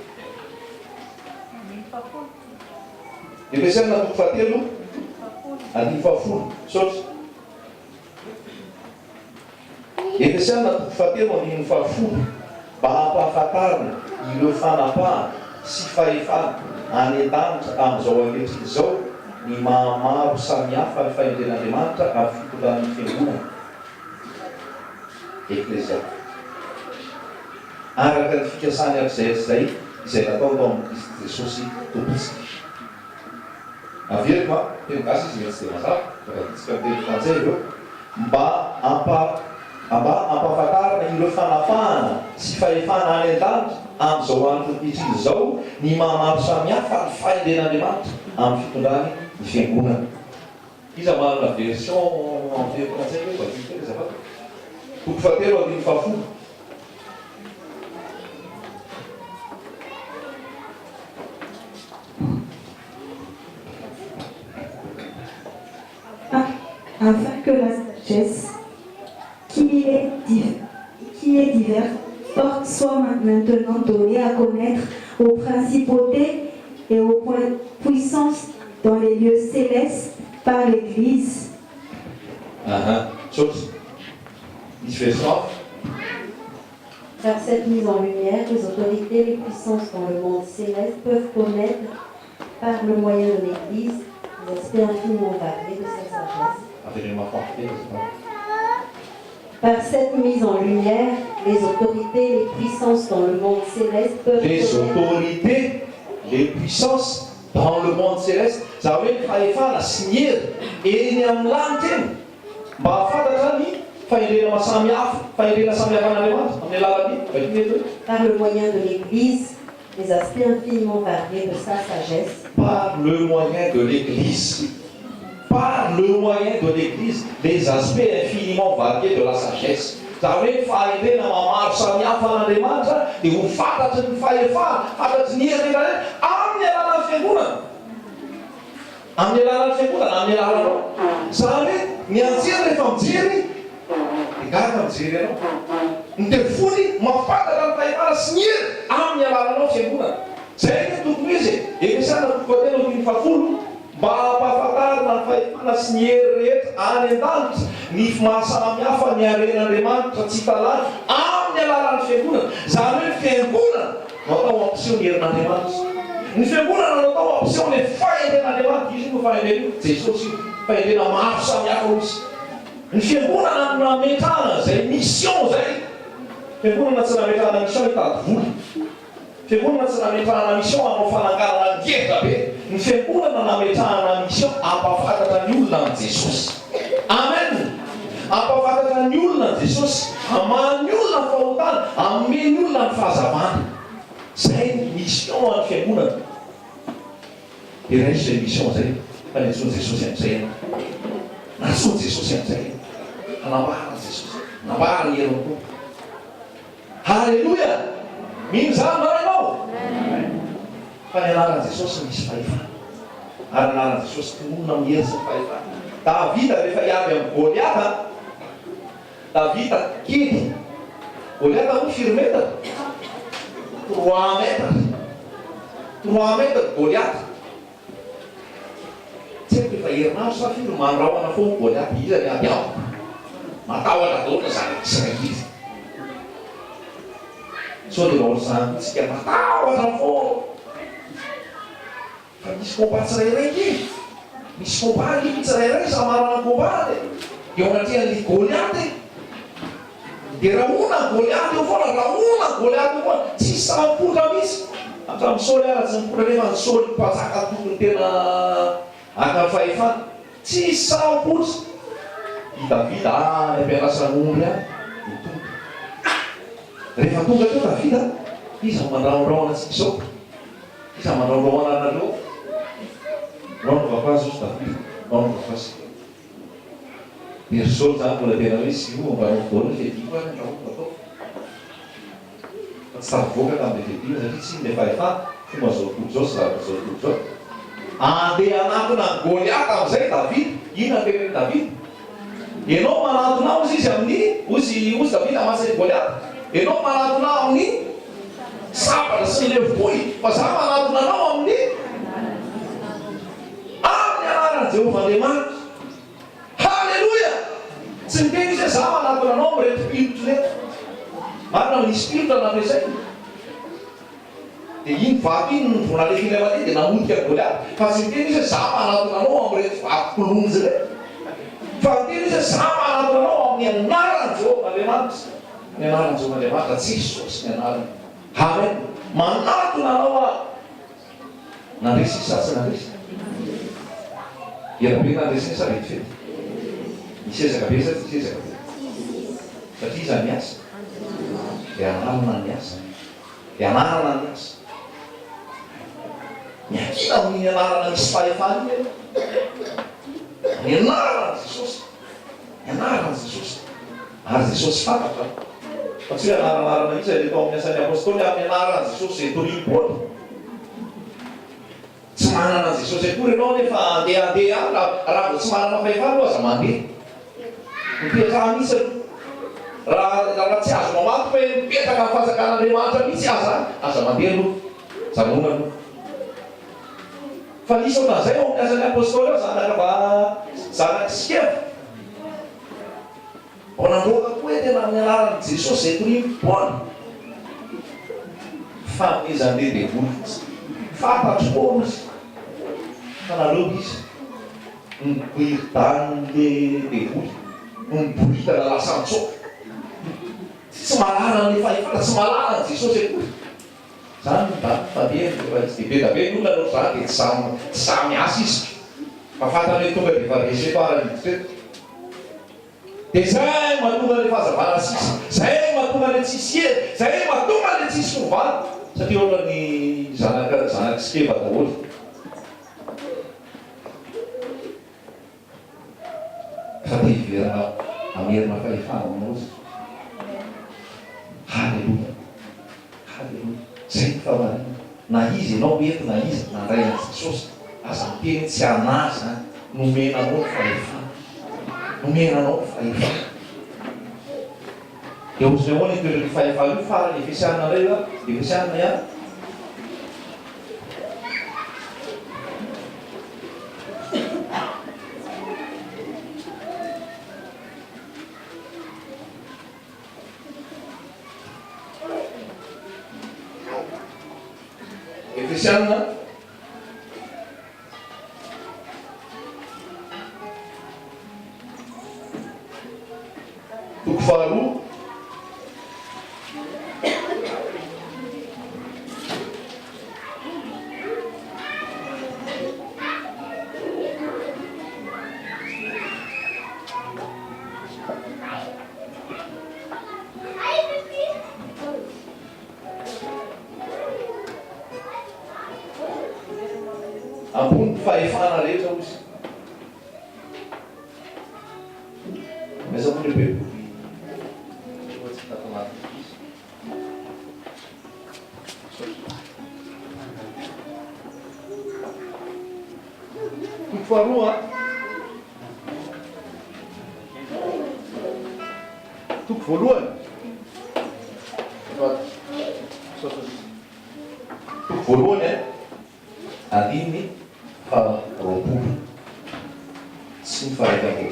Efesiana toko fahatelo andininy fahafolo. Misaotra. Efesiana toko fahatelo andininy fahafolo, Mba hampahafantarina ireo fanapahana sy fahefana any an-danitra amin'izao ankehitriny izao ny maha-maro samihafa ny fahendren'Andriamanitra amin'ny fitondrany ny Fiangonana, Eklesia, araka ny fikasany hatrizay hatrizay izay nataony tao amin'i Kristy Jesosy Tompontsika. Averiko an, teny gasy izy mety tsy dia mazava, fa tadidintsika amin'ny teny frantsay ireo, mba hampa mba hampahafantarina ireo fanapahana sy fahefana any an-danitra amin'izao andro ankehitriny izao ny maha maro samihafa ny fahendren'Andriamanitra amin'ny fitondrany ny Fiangonana. Iza manana version amin'ny teny frantsay ve? Vakio kely azafady. Toko fahatelo andininy fahafolo.
Afin que la sagesse qui est qui est diverse sorte soit maintenant donnée à connaître aux principautés et aux puissances dans les lieux célestes par l'Église.
Aha, misaotra. Misy version hafa?
Par cette mise en lumière, les autorités, les puissances dans le monde céleste peuvent connaître, par le moyen de l'Église, les aspects infiniment variés de sa sagesse.
Avereno mafimafy kely azafady.
Par cette mise en lumière, les autorités, les puissances dans le monde céleste peuvent
Les
connaître.
autorités, les puissances dans le monde céleste, izany hoe ny fahefana sy ny hery eny amin'ny lanitra eny. Mba hahafantatra ny fahendrena samy hafa, fahendrena samy hafa an'Andriamanitra, amin'ny alalan'ny, vakio eto hoe.
Par le moyen de l'Eglise, les aspects infiniment variés de sa sagesse.
Par le moyen de l'Eglise, par le moyen de l'Eglise, les aspects infiniment variés de la sagesse. Izany hoe ny fahendrena maha maro samy hafa an'Andriamanitra dia ho fantatry ny fahefana, fantatry ny hery rehetra rehetra, amin'ny alalan'ny Fiangonana. Amin'ny alalan'ny fiangonana, amin'ny alalanao. Izany hoe ny anjely rehefa mijery dia gaga mijery anao. Ny devoly mahafantatra ny fahefana sy ny hery amin'ny alalanao fiangonana. Izay anie no tokony ho izy e. Efesiana toko fahatelo andininy fahafolo, Mba hampahafantarina ny fahefana sy ny hery rehetra any an-danitra ny maha samy hafa ny haren'Andriamanitra tsy hita lany amin'ny alalan'ny fiangonana. Izany hoe ny fiangonana no atao hampiseho ny herin'Andriamanitra. Ny fiangonana no atao hampiseho ny fahendren'Andriamanitra. Iza io no fahendrena io? Jesosy io. Fahendrena maro samihafa hoy izy. Ny fiangonana no nametrahana izay mission izay. Fiangonana tsy nametrahana mission hitady vola. Fiangonana tsy nametrahana mission hanao fananganana ngeza be. Ny fiangonana nametrahana mission hampahafantatra ny olona an'i Jesosy. Amen! Hampahafantatra ny olona an'i Jesosy, hamaha ny olona ny fahotana, hanome ny olona ny fahazavana. Zay ny mission an'ny fiangonana. Dia raiso izay mission izay fa nantsoin'i Jesosy amin'izay ianao. Nantsoin'i Jesosy amin'izay ianao. Hanambara an'i Jesosy. Hanambara ny herin'ny Tompo. Haleloia! Mino izany va ianao? Fa ny anaran'i Jesosy misy fahefana. Ary ny anaran'i Jesosy tononina amin'ny hery sy ny fahefana. Davida rehefa hiady amin'i Goliata, Davida kely, Goliata moa firy metatra? Trois mètres. Trois mètres Goliata. Tsy haiko efa herinandro sa firy mandrahona foana Goliath iza ny ady amiko? Matahotra daholo ny zanak'i Israely. Sao dia mba ohatr'izany koa tsika matahotra foana. Fa misy combat tsirairay nge. Misy combat nge ny tsirairay samy manana ny combat-ny e. Eo anatrehan'ny Goliath e. Dia rahona Goliath eo foana, rahona Goliath eo foana, tsisy sahy mipoitra mihitsy. Hatramin'i Saoly ara tsy nipoitra nefa ny Saoly mpanjaka tokony tena haka ny fahefana. Tsisy sahy mipoitra. I Davida any am-piandrasana ondry any no tonga. Rehefa tonga teo Davida, iza no mandrahondrahona antsika izao? Iza mandrahondrahona anareo? Ndao hanaovako azy hozy Davida, ndao hanaovako azy. Dia ry Saoly zany mbola tena hoe sy io ambarao daholo ny fiadiako ary andrahoako no ataoko. Fa tsy tafavoaka tamin'ilay fiadiana satria tsy iny ilay fahefana, fomba zao tontolo izao sy zavatra zao tontolo izao. Andeha hanatona an'i Goliata amin'izay Davida. Inona no tenenin'i Davida? Ianao manatona ahy hozy izy amin'ny, hozy hozy Davida mahasahy Goliata, ianao manatona ahy amin'ny sabatra sy ny lefom-pohy, fa za manatona anao amin'ny. Amin'ny anaran'i Jehovah Andriamanitra. Haleloia! Tsy niteny izy hoe za manatona anao amin'ireto pilotra ireto. Marina fa nisy pilotra nampiasainy. Dia iny vato iny no vao nalefa indray mandeha dia namotika an'i Goliata. Fa tsy niteny izy hoe za manatona anao amin'ireto vato kilonjy ireto. Fa niteny izy hoe za manatona anao amin'ny anaran'i Jehovah Andriamanitra. Ny anaran'i Jehovah Andriamanitra, Jesosy ny anarany. Amen! Manatona anao aho. Nandresy izy sa tsy nandresy? Ela be nandreseny sa vetivety? Nisy ezaka be sa tsy nisy ezaka be? Satria iza niasa? Dia anarana niasa. Dia anarana niasa. Miankina amin'iny anarana misy fahefana iny ianao. Ny anaran'i Jesosy. Ny anaran'i Jesosy. Ary Jesosy fantatra fa tsy hoe anaranarana iza ireto ao amin'ny Asan'ny Apostoly, amin'ny anaran'i Jesosy izay torian'i Paoly. Tsy manana an'i Jesosy akory ianao nefa handehandeha any, raha vao tsy manana fahefana aloha aza mandeha. Mipetraha mihitsy aloha. Raha raha tsy azonao antoka hoe mipetraka amin'ny fanjakan'Andriamanitra mihitsy aza, aza mandeha aloha. Janona aloha. Fa nisy ohatran'izay ao amin'ny Asan'ny Apostoly ao, zanaka va zanak'i Skeva. Vao nandroaka koa hoe tena amin'ny anaran'i Jesosy izay torian'i Paoly. Fanomezan'ilay devoly fotsiny. Fantatr'i Paoly izy fa naleo izy niboridan'ilay devoly, niboridana lasa nitsoaka. Tsy mahalala an'ilay fahefana, tsy mahalala an'i Jesosy akory. Zany no daty fandehany rehefa izy dia be da be ny olona anao zany dia tsy sahy tsy sahy miasa izy fa fantany hoe tonga dia efa resy eto ary hiditra eto dia zay mahatonga le fahazavana sisa zay mahatonga le tsisy hery zay mahatonga le tsisy fiovana satria ohatran'ny zanaka zanak'i Skeva daholo. Fa te hiverina hamerina fahefana aminao izy. Haleloia. Haleloia. Zay ny fahamarinana. Na iza ianao eto na iza nandray an'i Jesosy, aza miteny hoe tsy anah izany. Nomena anao ny fahefana. Nomena anao ny fahefana. Dia ohatran'ny ahoana io toeran'io fahefana io? Farany Efesianina indray io an. Efesianina ihany. Efesiana toko faharoa. Ambony ny fahefana rehetra hozy. Aiza moa le baiboly efa tsy tato anatin'ity izy. Misaotra. faharoa, toko voalohany. Toko voalohany, andininy faha-20 sy ny faha-21.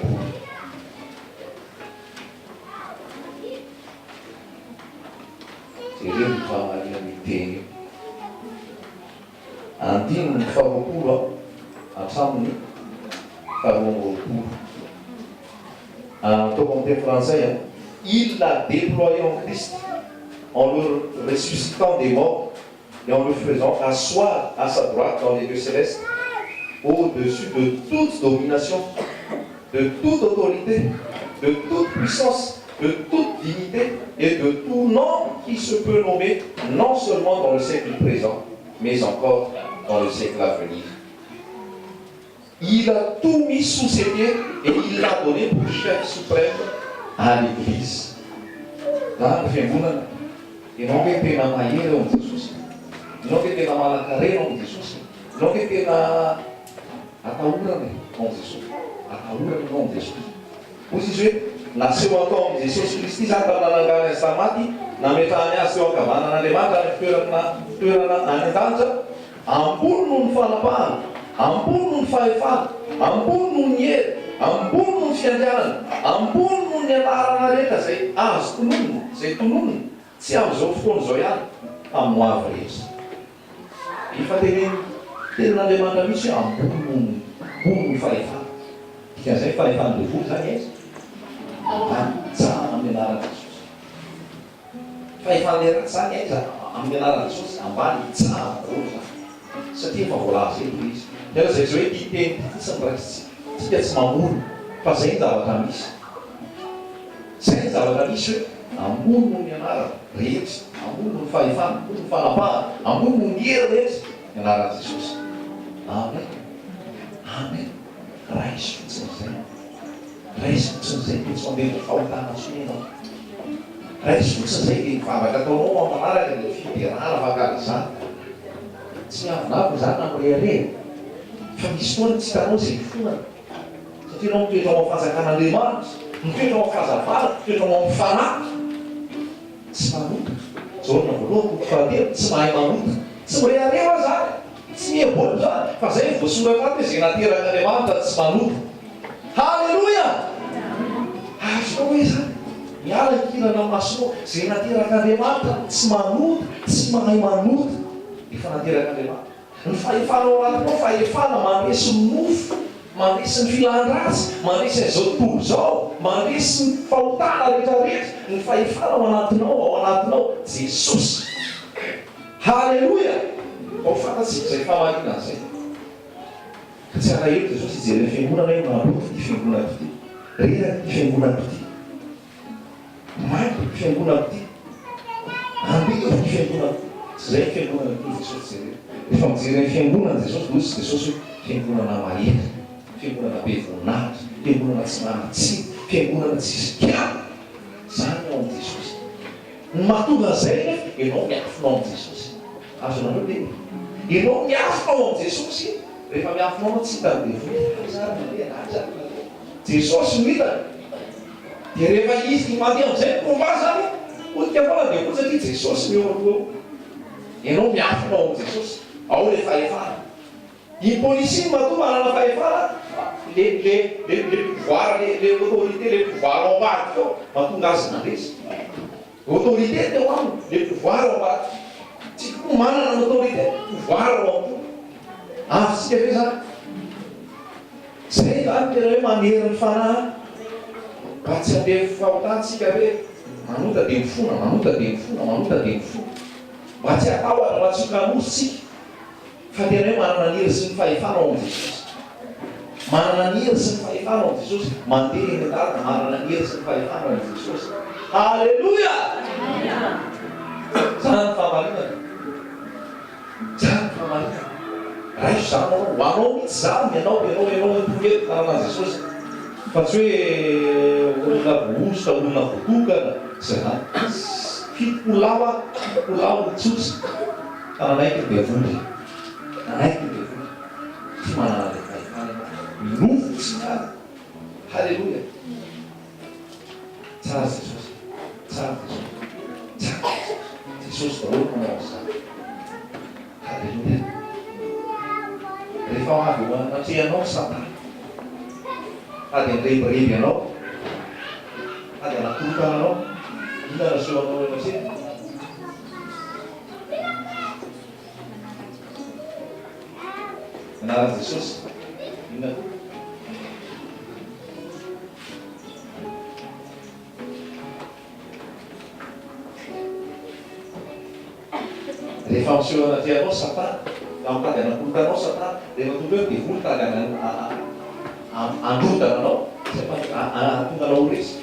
Jereo ny fahamarinan'io teny io. Andininy faharoapolo hatramin'ny faharoa amby roapolo. Ataoko amin'ny teny frantsay an. Il l'a déployé en Christ en le ressuscitant des morts et en le faisant asseoir à sa droite dans les lieux célestes, au-dessus de toute domination, de toute autorité, de toute puissance, de toute dignité et de tout nom qui se peut nommer non seulement dans le siècle présent, mais encore dans le siècle à venir. Il a tout mis sous ses pieds et il l'a donné pour chef suprême à l'Eglise. Raha ny fiangonana, ianao ve tena mahery ao amin'i Jesosy? Ianao ve tena manan-karena ao amin'i Jesosy? Ianao ve tena atahorana e ao amin'i Jesosy? Atahorana ianao amin'i Jesosy. Hoy izy hoe, Naseho atao amin'i Jesosy Kristy izany tamin'ny nananganany azy tamin'ny maty, nametrahany azy teo ankavanan'Andriamanitra any amin'ny toerana toerana any an-danitra, Ambony noho ny fanapahana, ambony noho ny fahefana, ambony noho ny hery, ambony noho ny fiandrianana, ambony noho ny anarana rehetra izay azo tononina, izay tononina, tsy amin'izao fotoana izao ihany, fa amin'ny ho avy rehetra. Efa tenenin'ny Tenin'Andriamanitra mihitsy hoe ambony noho ny, ambony noho ny fahefana. Dikan'izay fahefan'ny devoly izany aiza? Ambany, tsara amin'ny anaran'i Jesosy. Fahefan'ilay ratsy zany aiza? Amin'ny anaran'i Jesosy ambany hitsahana daholo zany satria efa voalaza eto ilay izy. Hitanareo zay zao hoe ity teny ity fotsiny raisintsika, tsika tsy mamono fa zay ny zavatra misy. Zay ny zavatra misy hoe ambony noho ny anarana rehetra, ambony noho ny fahefana, ambony noho ny fanapahana, ambony noho ny hery rehetra ny anaran'i Jesosy. Amen. Amen. Raiso fotsiny zay. Raiso fotsiny izay dia tsy mandeha fahotana intsony ianao. Raiso fotsiny izay dia ny vavaka ataonao amin'ny manaraka dia fiderana, fankalazana. Tsy miavonavona izany na mirehareha fa misy fotoana tsy hitanao izay hifonana. Satria ianao mitoetra ao amin'ny fanjakan'Andriamanitra, mitoetra ao amin'ny fahazavana, mitoetra ao amin'ny fanahy. Tsy manota. Jaona voalohany toko fahatelo, tsy mahay manota. Tsy mirehareha aho izany, tsy mieboebo izany, fa izay no voasoratra ato hoe izay naterak'Andriamanitra tsy manota. Haleloia! Azonao ve izany? Miala ny kirana amin'ny masonao. Izay naterak'Andriamanitra tsy manota, tsy mahay manota. Efa naterak'Andriamanitra. Ny fahefana ao anatinao, fahefana mandresy ny nofo, mandresy ny filan-dratsy, mandresy an'izao tontolo izao, mandresy ny fahotana rehetrarehetra. Ny fahefana ao anatinao, ao anatinao, Jesosy. Haleloia! Mba ho fantatsika izay fahamarinana izay. Ka tsy alahelo Jesosy hijery ny fiangonana hoe maloto ity fiangonako ity, reraka ity fiangonako ity, mainty ity fiangonako ity, andevo ity fiangonako ity. Tsy izay ny fiangonana tian'i Jesosy jerena. Rehefa mijery ny fiangonana Jesosy dia hoy Jesosy hoe fiangonana mahery, fiangonana be voninahitra, fiangonana tsy manan-tsiny, fiangonana tsisy kiana. Izany ny ao amin'i Jesosy. Ny mahatonga an'izay anefa, ianao miafina ao amin'i Jesosy. Azonareo ve? Ianao miafina ao amin'i Jesosy, rehefa miafina ao ianao tsy hitan'ny devoly. Aiza ary mandeha na aiza ary mandeha. Jesosy no hitany. Dia rehefa izy mandeha amin'izay ny combat izany, potika foana ny devoly satria Jesosy no eo aloha eo. Ianao miafina ao amin'i Jesosy. Ao ilay fahefana. Iny polisy iny matoa manana fahefana, le le le le pouvoir le le autorité le pouvoir ao ambadika ao mahatonga azy nandresy. Autorité teo aminy, le pouvoir ao ambadika. Tsika koa manana ny autorité, pouvoir ao am-po. Azontsika ve zany? Zay zany tena hoe manery ny fanahy mba tsy handeha fahotana tsika hoe manota dia mifona, manota dia mifona, manota dia mifona. Mba tsy hatahotra, mba tsy ho kanosa tsika. Fa tena hoe manana ny hery sy ny fahefana ao amin'i Jesosy. Manana ny hery sy ny fahefana ao amin'i Jesosy. Mandeha eny an-dalana, manana ny hery sy ny fahefana ao amin'i Jesosy. Haleloia! Izany ny fahamarinana. Izany ny fahamarinana. Raiso izany ho anao. Ho anao mihitsy izany, ianao, ianao, ianao no tonga eto hanana an'i Jesosy. Fa tsy hoe olona voahosotra, olona voatokana, tsy izany. 70 lahy hoa, 70 lahy olon-tsotra. Fa nanaiky ny devoly. Nanaiky ny devoly. Tsy manana an'ilay fahefana ianao. Tsara Jesosy, tsara Jesosy, tsara Jesosy. Jesosy daholo no manao an'izany. Haleloia. Rehefa avy eo anatrehanao Satana, tady handrebireby anao, tady hanakorontana anao, inona no asehonao eo anatrehany? Anaran'i Jesosy, inona koa? Rehefa miseho anatrehanao Satana, raha mitady hanakorontana anao Satana, rehefa tonga eo ny devoly mitady handrodana anao, sy hahatonga anao ho resy.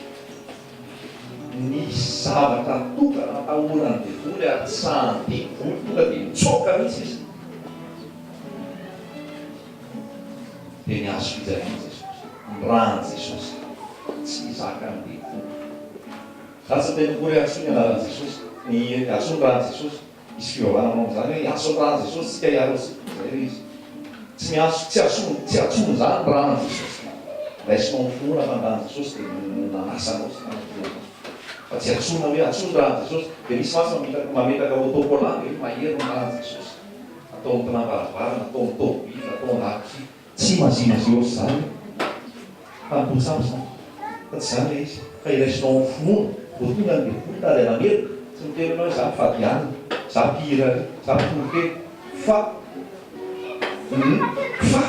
Ny zavatra tokana atahoran'ny devoly ary tsy sahan'ny devoly tonga dia mitsoaka mihitsy izy dia ny hazo fijalian'i Jesosy, ny ràn'i Jesosy tsy zakan'ny devoly. Za tsy miteny akory hoe antsoy ny anaran'i Jesosy, ny antsoy ny ràn'i Jesosy. Misy fivavahana manao an'izany hoe hiantso ny ràn'i Jesosy tsika hiaro antsika. Izay ilay izy. Tsy miantso, tsy antsoiny, tsy antsoiny izany ny ràn'i Jesosy. Raisinao amin'ny finoana fa ny ràn'i Jesosy dia nanasa anao sy nanadio anao. Fa tsy antsoina hoe antsoy ny ràn'i Jesosy. Dia misy mantsy mamitaka, mametaka autocollant dia hoe mahery ny ràn'i Jesosy. Atao amin'ny tinam-baravarana, atao amin'ny tômôbila, atao an-dakozia. Tsy mazimazio ohatr'izany io. Fanompoan-tsampy izany. Fa tsy izany ilay izy. Fa iraisinao amin'ny finoana. Vao tonga ny devoly tady hanameloka, tsy miteny ianao hoe za mifady hanina, za mpihira ary, za mpitory teny. Fa ny fa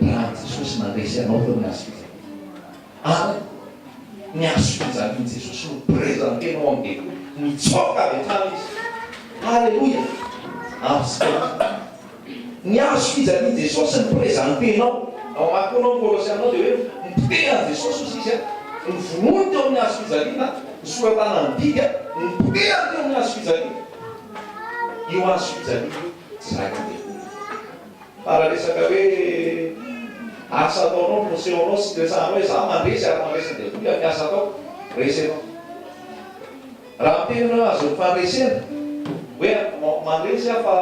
ny ran'i Jesosy nandresy anao teo amin'ny hazo fijaliana. Ary ny hazo fijalian'i Jesosy no presentenao amin'ny devoly. Nitsoaka avy hatrany izy. Haleloia! Ampy. Ny hazo fijalian'i Jesosy no presentenao. Raha mamaky koa anao ny Kolosiana ao dia hoe nipotehany Jesosy hozy izy, novonoiny teo amin'ny hazo fijaliana, nosoratana ny didy, nipotehany teo amin'ny hazo fijaliana. Io hazo fijaliana io tsy zakan'ny devoly. Fa raha resaka hoe asa ataonao no asehonao sy resahanao hoe za mandresy ary mandresy ny devoly amin'ny asa ataoko, resy ianao. Raha miteny ianao hoe azon'ny fandresena, hoe mandresy aho fa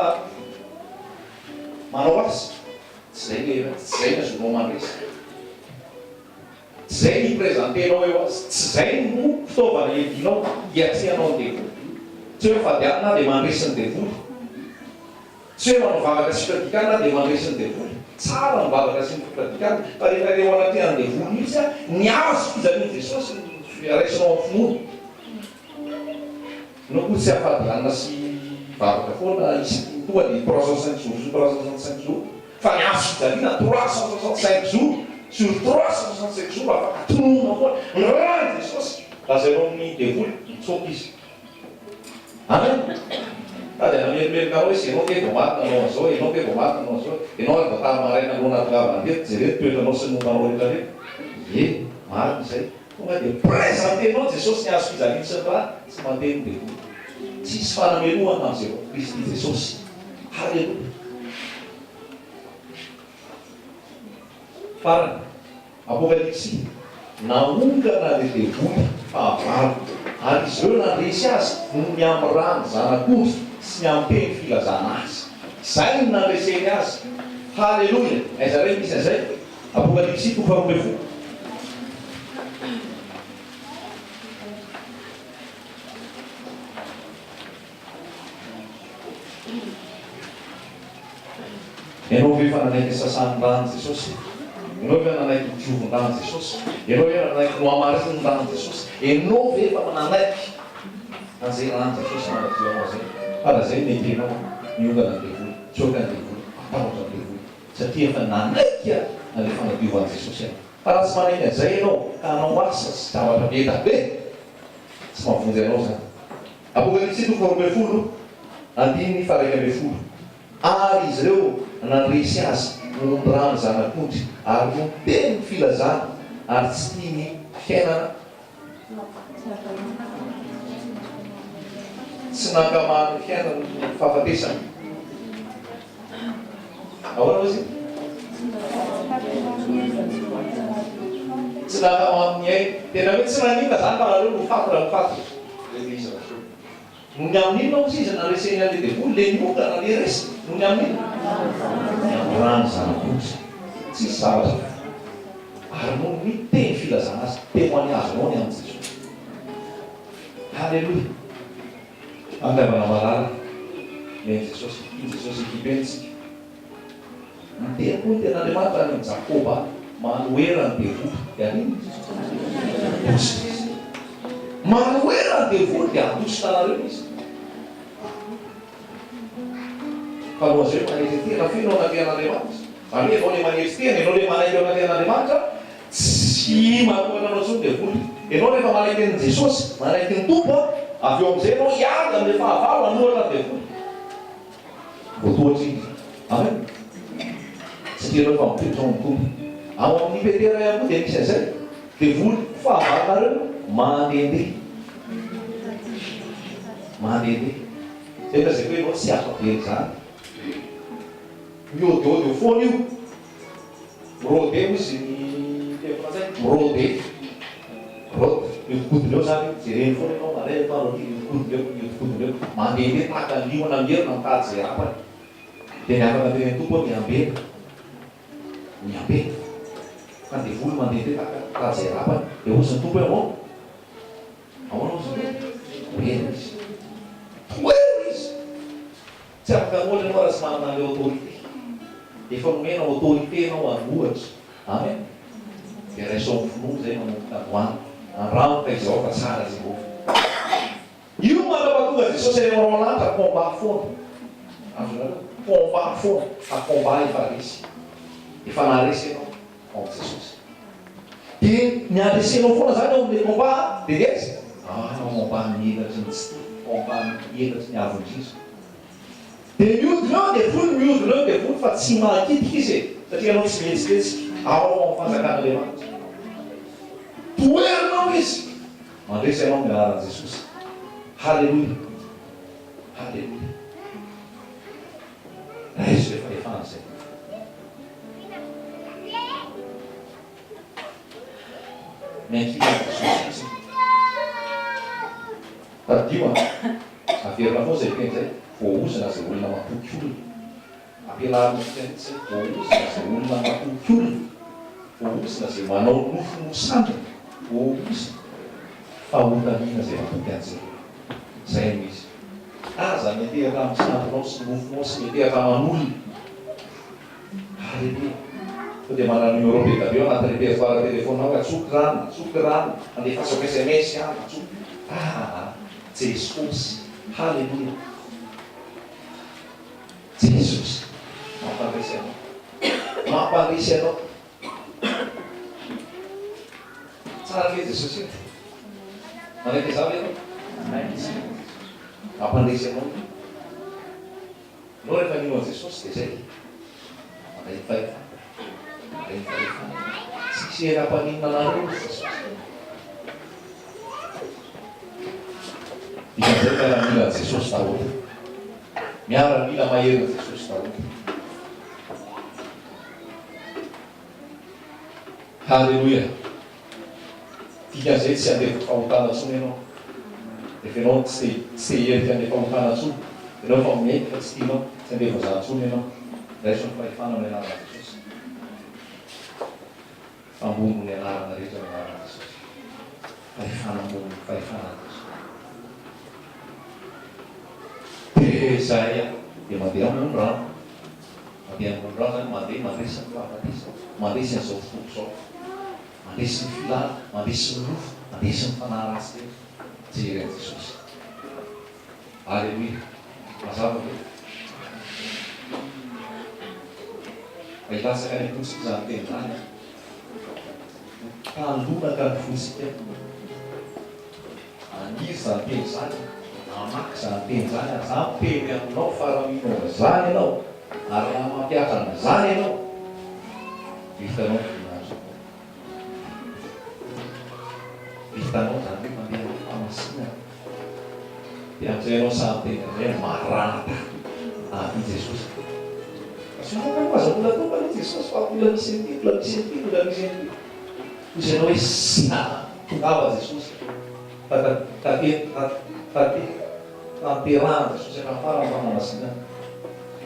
manao asa, tsy izay ilay, tsy izay ny azonao mandresy. Tsy izay ny hi-presenter-nao eo, tsy izay no fitaovana iadianao hiatrehanao ny devoly. Tsy hoe mifady hanina aho dia mandresy ny devoly. Tsy hoe manao vavaka sy fitradikana dia mandresy ny devoly. Tsara ny vavaka sy ny fitradikana, fa rehefa eo anatrehan'ny devoly mihitsy ny hazo fijalian'i Jesosy no raisinao amin'ny finoana. Ianao koa tsy hafady hanina sy hivavaka foana isaky ny tonga dia 305 jours sur 365 jours, fa ny hazo fijaliana 365 jours sur 365 jours afaka tononina foana ny ran'i Jesosy. Lazainao amin'ny devoly, mitsoaka izy. Amen! Sady namerimberina anao izy, ianao nge vao maty nanao an'izao, ianao nge vao maty nanao an'izao, ianao ary vao tary maraina aloha nahatongavana teto, jereo ny toetranao sy ny momba anao rehetra rehetra. Ie, marina izay. Tonga dia presentenao Jesosy ny hazo fijaliany sy ny rany, tsy mandeha ny devoly. Tsisy fanamelohana amin'izay ao Kristy Jesosy. Haleloia! Farany. Apokalypsy, Naongana ilay devoly fahavalo, ary izy ireo nandresy azy noho ny amin'ny ràn'ny Zanak'ondry sy ny amin'ny teny filazana azy. Izay no nandreseny azy. Haleloia! Aiza indray no misy an'izay? Apokalypsy toko faharoambinifolo. Ianao ve efa nanaiky sasan'ny ràn'i Jesosy? Ianao ve nanaiky nodiovin'ny ràn'i Jesosy? Ianao ve nanaiky nohamarinin'ny ràn'i Jesosy? Ianao ve efa nanaiky an'izay ràn'i Jesosy nanadio anao izay? Fa raha izay no nekenao, miongana ny devoly, tsoaka ny devoly, matahotra ny devoly, satria efa nanaiky an'ilay fanadiovan'i Jesosy ianao. Fa raha tsy manaiky an'izay ianao ka hanao asa sy zavatra be da be, tsy mahavonjy anao izany. Apokalypsy toko faharoambinifolo, andininy faha-11. Ary izy ireo nandresy azy noho ny ràn'ny Zanak'ondry, ary noho ny tenin'ny filazana, ary tsy tia ny fiainana, tsy nankamamy ny fiainana noho ny fahafatesana. Ahoana hozy? Tsy nankamamy ny aina. Tena hoe tsy naninona izany fa nareo no faty raha ho faty. Izay ilay izy rasoa. Noho ny amin'inona hozy izy nareseny an'ilay devoly, ilay niongana, ilay resy? Noho ny amin'inona? Ny amin'ny ràn'ny Zanak'ondry. Tsisy zavatra hafa. Ary noho ny teny filazana azy. Témoignage-nao ny. Haleloia! Fitiavana malala Nomen'i Jesosy, tian'i Jesosy ekipe antsika. Miteny koa ny Tenin'Andriamanitra any amin'i Jakoba any, Manohera ny devoly, dia haninona? Handositra izy. Manohera ny devoly, dia handositra anareo izy. Fa alohan'izay hoe manetry tena feno eo anatrehan'Andriamanitra. Izany hoe ianao ilay manetry tena, ianao ilay manaiky eo anatrehan'Andriamanitra, tsy manohana anao intsony ny devoly. Ianao rehefa manaiky an'i Jesosy, manaiky ny Tompo, avy eo amin'izay ianao hiady amin'ilay fahavalo hanohatra ny devoly. Voatohatra iny. Amen. Satria ianao efa mitoetra ao amin'ny Tompo. Ao amin'ny Petera ihany koa dia misy an'izay. Devoly fahavalonareo mandehandeha. Mandehandeha. Zay lazaiko hoe ianao tsy afa-very izany. Miôdiôdy eo foana io. Mirôde hoy izy ny teny frantsay, mirôde. Rôde. Miodikodina eo izany io. Jereny foana ianao maraina atoandro hariva, miodikodina eo, miodikodina eo. Mandehandeha tahaka ny liona mierona mitady izay rapany. Dia ny afaka tenenin'ny Tompo hoe miambena. Miambena. Fa ny devoly mandehandeha tahaka mitady izay rapany. Dia hoy izy ny Tompo hoe ahoana? Ahoana hozy ny Tompo? Tohero izy. Tohero izy! Tsy afaka hanohatra ianao raha tsy manana an'ilay autorité. Efa nomena autorité ianao hanohatra. Amen. Dia raiso amin'ny finoana izay manomboka androany. Andramo ka izao fa tsara Jehovah. Io mandra-pahatonga Jesosy any amin'ny rahona lanitra, combat foana. Azonareo? Combat foana. Fa combat efa resy. Efa naharesy ianao ao amin'i Jesosy. Dia ny handresenao foana izany ao amin'ilay combat dia ny aiza? Ah, ao ambany elatry ny tsy tia, ao ambany elatry ny avo indrindra. Dia mihodina eo ny devoly, mihodina eo ny devoly fa tsy mahakitika izy e, satria ianao tsy mihetsiketsika ao amin'ny fanjakan'Andriamanitra. Toherinao izy, mandresy ianao amin'ny anaran'i Jesosy. Haleloia! Haleloia! Raiso izay fahefana izay. Miankina amin'i Jesosy fotsiny. Tadidio an! Averina foana izay teny izay, voaozona izay olona matoky olona. Ampianarina antsika mihitsy izay, voaozona izay olona matoky olona, voaozona izay manao nofy no sandriny, voaozona fa hotahina izay matoky an'i Jehovah. Izay no izy. Aza miantehatra amin'ny sandrinao sy nofinao sy miantehatra aman'olona. Haleloia. Sao dia manana numéro be da be ao anaty répertoire téléphone ao ka antsoiko rano, antsoiko rano, andefasako sms any, antsoiko. Aa Jesosy. Haleloia. Jesosy. Mampandresy anao. Mampandresy anao. Tsara ve Jesosy io? Manaiky an'izany ve ianao? Mampandresy anao io. Ianao rehefa nino an'i Jesosy dia izay. Mandray ny fahefana. Mandray ny fahefana. Tsisy hery hampaninona anareo hoy Jesosy. Dikan'izay miaramila an'i Jesosy daholo. Miaramila maherin'i Jesosy daholo. Haleloia! Dikan'izay tsy handefa fahotana intsony ianao. Rehefa ianao tsy te tsy te hierika an'ilay fahotana intsony, ianao efa miaiky fa tsy tianao, tsy handefa izany intsony ianao. Raiso ny fahefana amin'ny anaran'i Jesosy. Fa ambony noho ny anarana rehetra ny anaran'i Jesosy. Fahefana ambony noho ny fahefana rehetra. Dia izay dia mandeha ambony rano. Mandeha ambony rano izany, mandeha mandresy ny fahafatesana, mandresy an'izao tontolo izao, mandresy ny filana, mandresy ny nofo, mandresy ny fanahy ratsy rehetra. Jery an'i Jesosy. Aleloia. Mazava ve? Mba hilatsaka any am-pontsika izany teny izany an. Ho talonaka ny fontsika. Haniry izany teny izany, hamaky izany teny izany ary izaho miteny aminao fa raha mino an'izany ianao ary raha mampihatra an'izany ianao, vitanao ny voninahitry ny Tompo. Vitanao izany hoe mandeha amin'ny fahamasinana. Dia amin'izay ianao sahy miteny amin'izay hoe Maranatha, avia Jesosy. Fa tsy hoe aza mbola tonga aloha Jesosy fa mbola misy an'ity, mbola misy an'ity, mbola misy an'ity. Hoy ianao hoe Sa tongava Jesosy fa tanterahana Jesosy hatramin'ny farany ny fanamasinana.